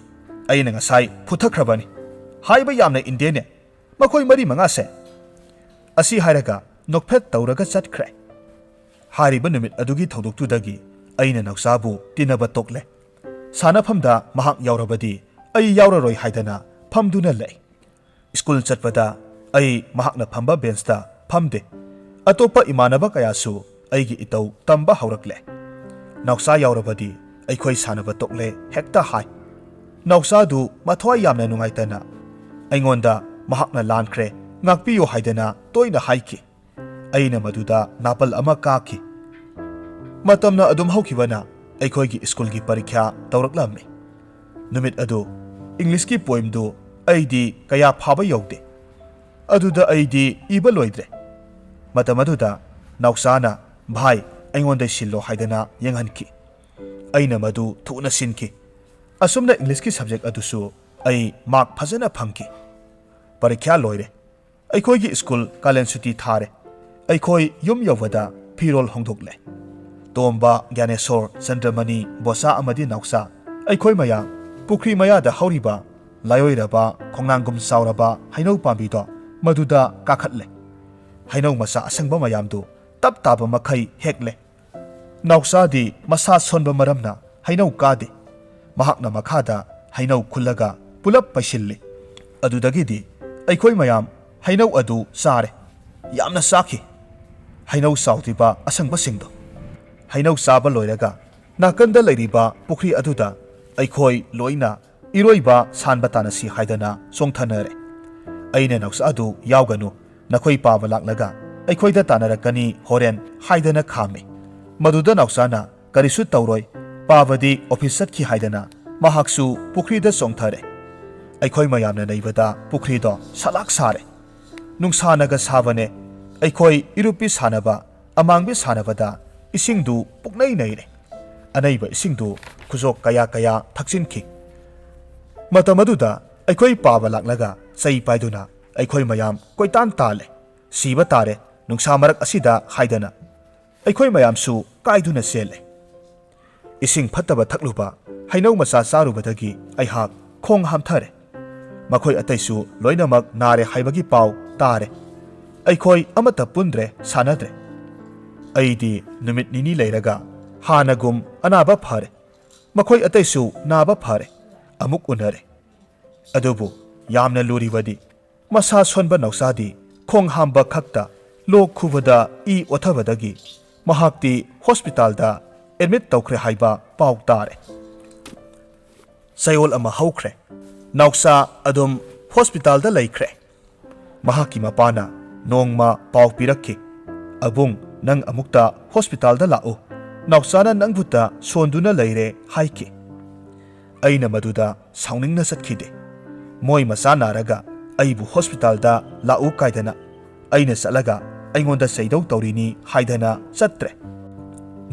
ꯑꯩꯅ ꯉꯁꯥꯏ ꯐꯨꯊꯈ꯭ꯔꯕꯅꯤ꯫ ꯍꯥꯏꯕ ꯌꯥꯝꯅ ꯏꯟꯗꯦꯅꯦ ꯃꯈꯣꯏ ꯃꯔꯤ ꯃꯉꯥꯁꯦ꯫ ꯑꯁꯤ ꯍꯥꯏꯔꯒ ꯅꯣꯛꯐꯦꯠ ꯇꯧꯔꯒ ꯆꯠꯈ꯭ꯔꯦ꯫ ꯍꯥꯏꯔꯤꯕ ꯅꯨꯃꯤꯠ ꯑꯗꯨꯒꯤ ꯊꯧꯗꯣꯛꯇꯨꯗꯒꯤ ꯑꯩꯅ ꯅꯥꯎꯆꯥꯕꯨ ꯇꯤꯟꯅꯕ ꯇꯣꯛꯂꯦ꯫ ꯁꯥꯟꯅꯐꯝꯗ ꯃꯍꯥꯛ ꯌꯥꯎꯔꯕꯗꯤ ꯑꯩ ꯌꯥꯎꯔꯔꯣꯏ ꯍꯥꯏꯗꯅ ꯐꯝꯗꯨꯅ ꯂꯩ꯫ ꯁ꯭ꯀꯨꯜ ꯆꯠꯄꯗ ꯑꯩ ꯃꯍꯥꯛꯅ ꯐꯝꯕ ꯕꯦꯟꯁꯇ ꯐꯝꯗꯦ꯫ ꯑꯇꯣꯞꯄ ꯏꯃꯥꯟꯅꯕ ꯀꯌꯥꯁꯨ ꯑꯩꯒꯤ ꯏꯇꯧ ꯇꯝꯕ ꯍꯧꯔꯛꯂꯦ꯫ ꯅꯥꯎꯆꯥ ꯌꯥꯎꯔꯕꯗꯤ ꯑꯩꯈꯣꯏ ꯁꯥꯟꯅꯕ ꯇꯣꯛꯂꯦ ꯍꯦꯛꯇ ꯍꯥꯏ꯫ ꯅꯥꯎꯆꯥꯗꯨ ꯃꯊ꯭ꯋꯥꯏ ꯌꯥꯝꯅ ꯅꯨꯡꯉꯥꯏꯇꯅ ꯑꯩꯉꯣꯟꯗ ꯃꯍꯥꯛꯅ ꯂꯥꯟꯈ꯭ꯔꯦ, ꯉꯥꯛꯄꯤꯌꯨ ꯍꯥꯏꯗꯅ ꯇꯣꯏꯅ ꯍꯥꯏꯈꯤ꯫ ꯑꯩꯅ ꯃꯗꯨꯗ ꯅꯥꯄꯜ ꯑꯃ ꯀꯥꯈꯤ꯫ ꯃꯇꯝꯅ ꯑꯗꯨꯝ ꯍꯧꯈꯤꯕꯅ ꯑꯩꯈꯣꯏꯒꯤ ꯁ꯭ꯀꯨꯜꯒꯤ ꯄꯔꯤꯈ꯭ꯌꯥ ꯇꯧꯔꯛꯂꯝꯃꯤ꯫ ꯅꯨꯃꯤꯠ ꯑꯗꯨ ꯏꯪꯂꯤꯁꯀꯤ ꯄꯣꯏꯝꯗꯨ ꯑꯩꯗꯤ ꯀꯌꯥ ꯐꯥꯕ ꯌꯧꯗꯦ꯫ ꯑꯗꯨꯗ ꯑꯩꯗꯤ ꯏꯕ ꯂꯣꯏꯗ꯭ꯔꯦ꯫ ꯃꯇꯝ ꯑꯗꯨꯗ ꯅꯥꯎꯆꯥꯅ, "ꯚꯥꯏ, ꯑꯩꯉꯣꯟꯗ ꯁꯤꯜꯂꯣ" ꯍꯥꯏꯗꯅ ꯌꯦꯡꯍꯟꯈꯤ꯫ ꯑꯩꯅ ꯃꯗꯨ ꯊꯨꯅ ꯁꯤꯟꯈꯤ꯫ ꯑꯁꯨꯝꯅ ꯏꯪꯂꯤꯁꯀꯤ ꯁꯕꯖꯦꯛ ꯑꯗꯨꯁꯨ ꯑꯩ ꯃꯥꯔꯛ ꯐꯖꯅ ꯐꯪꯈꯤ꯫ ꯄꯔꯤꯈ꯭ꯌꯥ ꯂꯣꯏꯔꯦ꯫ ꯑꯩꯈꯣꯏꯒꯤ ꯁ꯭ꯀꯨꯜ ꯀꯥꯂꯦꯟ ꯁꯨꯇꯤ ꯊꯥꯔꯦ꯫ ꯑꯩꯈꯣꯏ ꯌꯨꯝ ꯌꯧꯕꯗ ꯐꯤꯔꯣꯜ ꯍꯣꯡꯗꯣꯛꯂꯦ꯫ ꯇꯣꯝꯕ, ꯒ꯭ꯌꯥꯅꯦꯁꯣꯔ, ꯆꯟꯗ꯭ꯔꯃꯅꯤ, ꯕꯣꯁꯥ ꯑꯃꯗꯤ ꯅꯥꯎꯆꯥ, ꯑꯩꯈꯣꯏ ꯃꯌꯥꯝ ꯄꯨꯈ꯭ꯔꯤ ꯃꯌꯥꯗ ꯍꯧꯔꯤꯕ ꯂꯥꯏꯑꯣꯏꯔꯕ ꯈꯣꯡꯅꯥꯡꯒꯨꯝ ꯆꯥꯎꯔꯕ ꯍꯩꯅꯧ ꯄꯥꯝꯕꯤꯗꯣ ꯃꯗꯨꯗ ꯀꯥꯈꯠꯂꯦ꯫ ꯍꯩꯅꯧ ꯃꯆꯥ ꯑꯁꯪꯕ ꯃꯌꯥꯝꯗꯨ ꯇꯞ ꯇꯥꯕ ꯃꯈꯩ ꯍꯦꯛꯂꯦ꯫ ꯅꯥꯎꯆꯥꯗꯤ ꯃꯁꯥ ꯁꯣꯟꯕ ꯃꯔꯝꯅ ꯍꯩꯅꯧ ꯀꯥꯗꯦ꯫ ꯃꯍꯥꯛꯅ ꯃꯈꯥꯗ ꯍꯩꯅꯧ ꯈꯨꯜꯂꯒ ꯄꯨꯂꯞ ꯄꯩꯁꯤꯜꯂꯤ꯫ ꯑꯗꯨꯗꯒꯤꯗꯤ ꯑꯩꯈꯣꯏ ꯃꯌꯥꯝ ꯍꯩꯅꯧ ꯑꯗꯨ ꯆꯥꯔꯦ꯫ ꯌꯥꯝꯅ ꯆꯥꯈꯤ꯫ ꯍꯩꯅꯧ ꯆꯥꯎꯗ꯭ꯔꯤꯕ ꯑꯁꯪꯕꯁꯤꯡꯗꯣ꯫ ꯍꯩꯅꯧ ꯆꯥꯕ ꯂꯣꯏꯔꯒ ꯅꯥꯀꯟꯗ ꯂꯩꯔꯤꯕ ꯄꯨꯈ꯭ꯔꯤ ꯑꯗꯨꯗ ꯑꯩꯈꯣꯏ ꯂꯣꯏꯅ ꯏꯔꯣꯏꯕ ꯁꯥꯟꯕ ꯇꯥꯟꯅꯁꯤ ꯍꯥꯏꯗꯅ ꯆꯣꯡꯊꯅꯔꯦ꯫ ꯑꯩꯅ ꯅꯥꯎꯆꯥꯗꯨ, "ꯌꯥꯎꯒꯅꯨ, ꯅꯈꯣꯏ ꯄꯥꯕ ꯂꯥꯛꯂꯒ ꯑꯩꯈꯣꯏꯗ ꯇꯥꯟꯅꯔꯛꯀꯅꯤ ꯍꯣꯔꯦꯟ" ꯍꯥꯏꯗꯅ ꯈꯥꯝꯃꯤ꯫ ꯃꯗꯨꯗ ꯅꯥꯎꯆꯥꯅ, "ꯀꯔꯤꯁꯨ ꯇꯧꯔꯣꯏ, ꯄꯥꯕꯗꯤ ꯑꯣꯐꯤꯁ ꯆꯠꯈꯤ" ꯍꯥꯏꯗꯅ ꯃꯍꯥꯛꯁꯨ ꯄꯨꯈ꯭ꯔꯤꯗ ꯆꯣꯡꯊꯔꯦ꯫ ꯑꯩꯈꯣꯏ ꯃꯌꯥꯝꯅ ꯅꯩꯕꯗ ꯄꯨꯈ꯭ꯔꯤꯗꯣ ꯁꯂꯥꯛ ꯁꯥꯔꯦ꯫ ꯅꯨꯡꯁꯥꯅꯒ ꯁꯥꯕꯅꯦ꯫ ꯑꯩꯈꯣꯏ ꯏꯔꯨꯞꯄꯤ ꯁꯥꯟꯅꯕ, ꯑꯃꯥꯡꯕꯤ ꯁꯥꯟꯅꯕꯗ ꯏꯁꯤꯡꯗꯨ ꯄꯨꯛꯅꯩ ꯅꯩꯔꯦ꯫ ꯑꯅꯩꯕ ꯏꯁꯤꯡꯗꯨ ꯈꯨꯖꯣꯛ ꯀꯌꯥ ꯀꯌꯥ ꯊꯛꯆꯤꯟꯈꯤ꯫ ꯃꯇꯝ ꯑꯗꯨꯗ ꯑꯩꯈꯣꯏ ꯄꯥꯕ ꯂꯥꯛꯂꯒ ꯆꯩ ꯄꯥꯏꯗꯨꯅ ꯑꯩꯈꯣꯏ ꯃꯌꯥꯝ ꯀꯣꯏꯇꯥꯟ ꯇꯥꯜꯂꯦ꯫ "ꯁꯤꯕ ꯇꯥꯔꯦ ꯅꯨꯡꯁꯥ ꯃꯔꯛ ꯑꯁꯤꯗ" ꯍꯥꯏꯗꯅ ꯑꯩꯈꯣꯏ ꯃꯌꯥꯝꯁꯨ ꯀꯥꯏꯗꯨꯅ ꯆꯦꯜꯂꯦ꯫ ꯏꯁꯤꯡ ꯐꯠꯇꯕ ꯊꯛꯂꯨꯕ, ꯍꯩꯅꯧ ꯃꯆꯥ ꯆꯥꯔꯨꯕꯗꯒꯤ ꯑꯩꯍꯥꯛ ꯈꯣꯡ ꯍꯥꯝꯊꯔꯦ꯫ ꯃꯈꯣꯏ ꯑꯇꯩꯁꯨ ꯂꯣꯏꯅꯃꯛ ꯅꯥꯔꯦ ꯍꯥꯏꯕꯒꯤ ꯄꯥꯎ ꯇꯥꯔꯦ꯫ ꯑꯩꯈꯣꯏ ꯑꯃꯠꯇ ꯄꯨꯟꯗ꯭ꯔꯦ, ꯁꯥꯟꯅꯗ꯭ꯔꯦ꯫ ꯑꯩꯗꯤ ꯅꯨꯃꯤꯠ ꯅꯤꯅꯤ ꯂꯩꯔꯒ ꯍꯥꯟꯅꯒꯨꯝ ꯑꯅꯥꯕ ꯐꯔꯦ꯫ ꯃꯈꯣꯏ ꯑꯇꯩꯁꯨ ꯅꯥꯕ ꯐꯔꯦ꯫ ꯑꯃꯨꯛ ꯎꯅꯔꯦ꯫ ꯑꯗꯨꯕꯨ ꯌꯥꯝꯅ ꯂꯨꯔꯤꯕꯗꯤ ꯃꯁꯥ ꯁꯣꯟꯕ ꯅꯥꯎꯆꯥꯗꯤ ꯈꯣꯡ ꯍꯥꯝꯕ ꯈꯛꯇ, ꯂꯣꯛ ꯈꯨꯕꯗ ꯏ ꯑꯣꯊꯕꯗꯒꯤ ꯃꯍꯥꯛꯇꯤ ꯍꯣꯁꯄꯤꯇꯥꯜꯗ ꯑꯦꯗꯃꯤꯠ ꯇꯧꯈ꯭ꯔꯦ ꯍꯥꯏꯕ ꯄꯥꯎ ꯇꯥꯔꯦ꯫ ꯆꯌꯣꯜ ꯑꯃ ꯍꯧꯈ꯭ꯔꯦ꯫ ꯅꯥꯎꯆꯥ ꯑꯗꯨꯝ ꯍꯣꯁꯄꯤꯇꯥꯜꯗ ꯂꯩꯈ꯭ꯔꯦ꯫ ꯃꯍꯥꯛꯀꯤ ꯃꯄꯥꯅ ꯅꯣꯡꯃ ꯄꯥꯎ ꯄꯤꯔꯛꯈꯤ, "ꯑꯕꯨꯡ, ꯅꯪ ꯑꯃꯨꯛꯇ ꯍꯣꯁꯄꯤꯇꯥꯜꯗ ꯂꯥꯛꯎ꯫ ꯅꯥꯎꯆꯥꯅ ꯅꯪꯕꯨꯇ ꯁꯣꯟꯗꯨꯅ ꯂꯩꯔꯦ" ꯍꯥꯏꯈꯤ꯫ ꯑꯩꯅ ꯃꯗꯨꯗ ꯁꯥꯎꯅꯤꯡꯅ ꯆꯠꯈꯤꯗꯦ꯫ ꯃꯣꯏ ꯃꯆꯥ ꯅꯥꯔꯒ ꯑꯩꯕꯨ ꯍꯣꯁꯄꯤꯇꯥꯜꯗ ꯂꯥꯛꯎ ꯀꯥꯏꯗꯅ꯫ ꯑꯩꯅ ꯆꯠꯂꯒ ꯑꯩꯉꯣꯟꯗ ꯆꯩꯗꯧ ꯇꯧꯔꯤꯅꯤ ꯍꯥꯏꯗꯅ ꯆꯠꯇ꯭ꯔꯦ꯫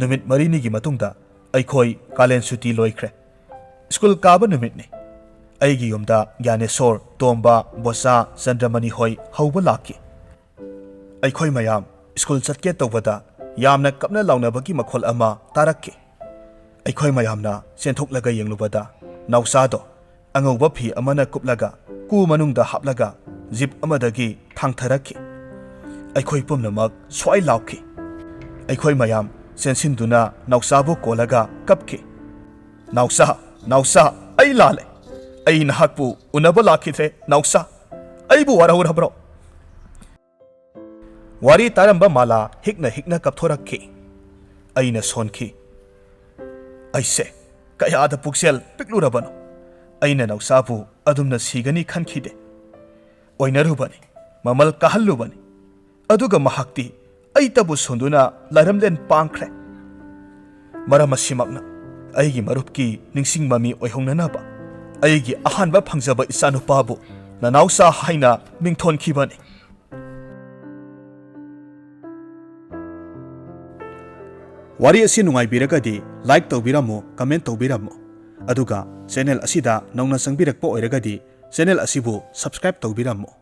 ꯅꯨꯃꯤꯠ ꯃꯔꯤꯅꯤꯒꯤ ꯃꯇꯨꯡꯗ ꯑꯩꯈꯣꯏ ꯀꯥꯂꯦꯟ ꯁꯨꯇꯤ ꯂꯣꯏꯈ꯭ꯔꯦ꯫ ꯁ꯭ꯀꯨꯜ ꯀꯥꯕ ꯅꯨꯃꯤꯠꯅꯤ꯫ ꯑꯩꯒꯤ ꯌꯨꯝꯗ ꯒ꯭ꯌꯥꯅꯦꯁꯣꯔ, ꯇꯣꯝꯕ, ꯕꯣꯁꯥ, ꯆꯟꯗ꯭ꯔꯃꯅꯤ ꯍꯣꯏ ꯍꯧꯕ ꯂꯥꯛꯈꯤ꯫ ꯑꯩꯈꯣꯏ ꯃꯌꯥꯝ ꯁ꯭ꯀꯨꯜ ꯆꯠꯀꯦ ꯇꯧꯕꯗ ꯌꯥꯝꯅ ꯀꯞꯅ ꯂꯥꯎꯅꯕꯒꯤ ꯃꯈꯣꯜ ꯑꯃ ꯇꯥꯔꯛꯈꯤ꯫ ꯑꯩꯈꯣꯏ ꯃꯌꯥꯝꯅ ꯆꯦꯟꯊꯣꯛꯂꯒ ꯌꯦꯡꯂꯨꯕꯗ ꯅꯥꯎꯆꯥꯗꯣ ꯑꯉꯧꯕ ꯐꯤ ꯑꯃꯅ ꯀꯨꯞꯂꯒ ꯀꯨ ꯃꯅꯨꯡꯗ ꯍꯥꯞꯂꯒ ꯖꯤꯞ ꯑꯃꯗꯒꯤ ꯊꯥꯡꯊꯔꯛꯈꯤ꯫ ꯑꯩꯈꯣꯏ ꯄꯨꯝꯅꯃꯛ ꯁ꯭ꯋꯥꯏ ꯂꯥꯎꯈꯤ꯫ ꯑꯩꯈꯣꯏ ꯃꯌꯥꯝ ꯆꯦꯟꯁꯤꯟꯗꯨꯅ ꯅꯥꯎꯆꯥꯕꯨ ꯀꯣꯜꯂꯒ ꯀꯞꯈꯤ꯫ "ꯅꯥꯎꯆꯥ, ꯅꯥꯎꯆꯥ, ꯑꯩ ꯂꯥꯜꯂꯦ꯫ ꯑꯩ ꯅꯍꯥꯛꯄꯨ ꯎꯅꯕ ꯂꯥꯛꯈꯤꯗ꯭ꯔꯦ, ꯅꯥꯎꯆꯥ꯫ ꯑꯩꯕꯨ ꯋꯥꯔꯧꯔꯕ꯭ꯔꯣ?" ꯋꯥꯔꯤ ꯇꯥꯔꯝꯕ ꯃꯥꯂꯥ ꯍꯤꯛꯅ ꯍꯤꯛꯅ ꯀꯞꯊꯣꯔꯛꯈꯤ꯫ ꯑꯩꯅ ꯁꯣꯟꯈꯤ꯫ ꯑꯩꯁꯦ ꯀꯌꯥꯗ ꯄꯨꯛꯆꯦꯜ ꯄꯤꯛꯂꯨꯔꯕꯅꯣ? ꯑꯩꯅ ꯅꯥꯎꯆꯥꯕꯨ ꯑꯗꯨꯝꯅ ꯁꯤꯒꯅꯤ ꯈꯟꯈꯤꯗꯦ꯫ ꯑꯣꯏꯅꯔꯨꯕꯅꯤ, ꯃꯃꯜ ꯀꯥꯍꯜꯂꯨꯕꯅꯤ꯫ ꯑꯗꯨꯒ ꯃꯍꯥꯛꯇꯤ ꯑꯩꯇꯕꯨ ꯁꯣꯟꯗꯨꯅ ꯂꯥꯏꯔꯝꯂꯦꯟ ꯄꯥꯡꯈ꯭ꯔꯦ꯫ ꯃꯔꯝ ꯑꯁꯤꯃꯛꯅ ꯑꯩꯒꯤ ꯃꯔꯨꯞꯀꯤ ꯅꯤꯡꯁꯤꯡ ꯃꯃꯤ ꯑꯣꯏꯍꯧꯅꯅꯕ ꯑꯩꯒꯤ ꯑꯍꯥꯟꯕ ꯐꯪꯖꯕ ꯏꯆꯥꯅꯨꯄꯥꯕꯨ ꯅꯅꯥꯎꯆꯥ ꯍꯥꯏꯅ ꯃꯤꯡꯊꯣꯟꯈꯤꯕꯅꯤ꯫ ꯋꯥꯔꯤ ꯑꯁꯤ ꯅꯨꯡꯉꯥꯏꯕꯤꯔꯒꯗꯤ like ꯇꯧꯕꯤꯔꯝꯃꯨ, comment ꯇꯧꯕꯤꯔꯝꯃꯨ꯫ ꯑꯗꯨꯒ channel ꯑꯁꯤꯗ ꯅꯧꯅ ꯆꯪꯕꯤꯔꯛꯄ ꯑꯣꯏꯔꯒꯗꯤ channel ꯑꯁꯤꯕꯨ subscribe ꯇꯧꯕꯤꯔꯝꯃꯨ꯫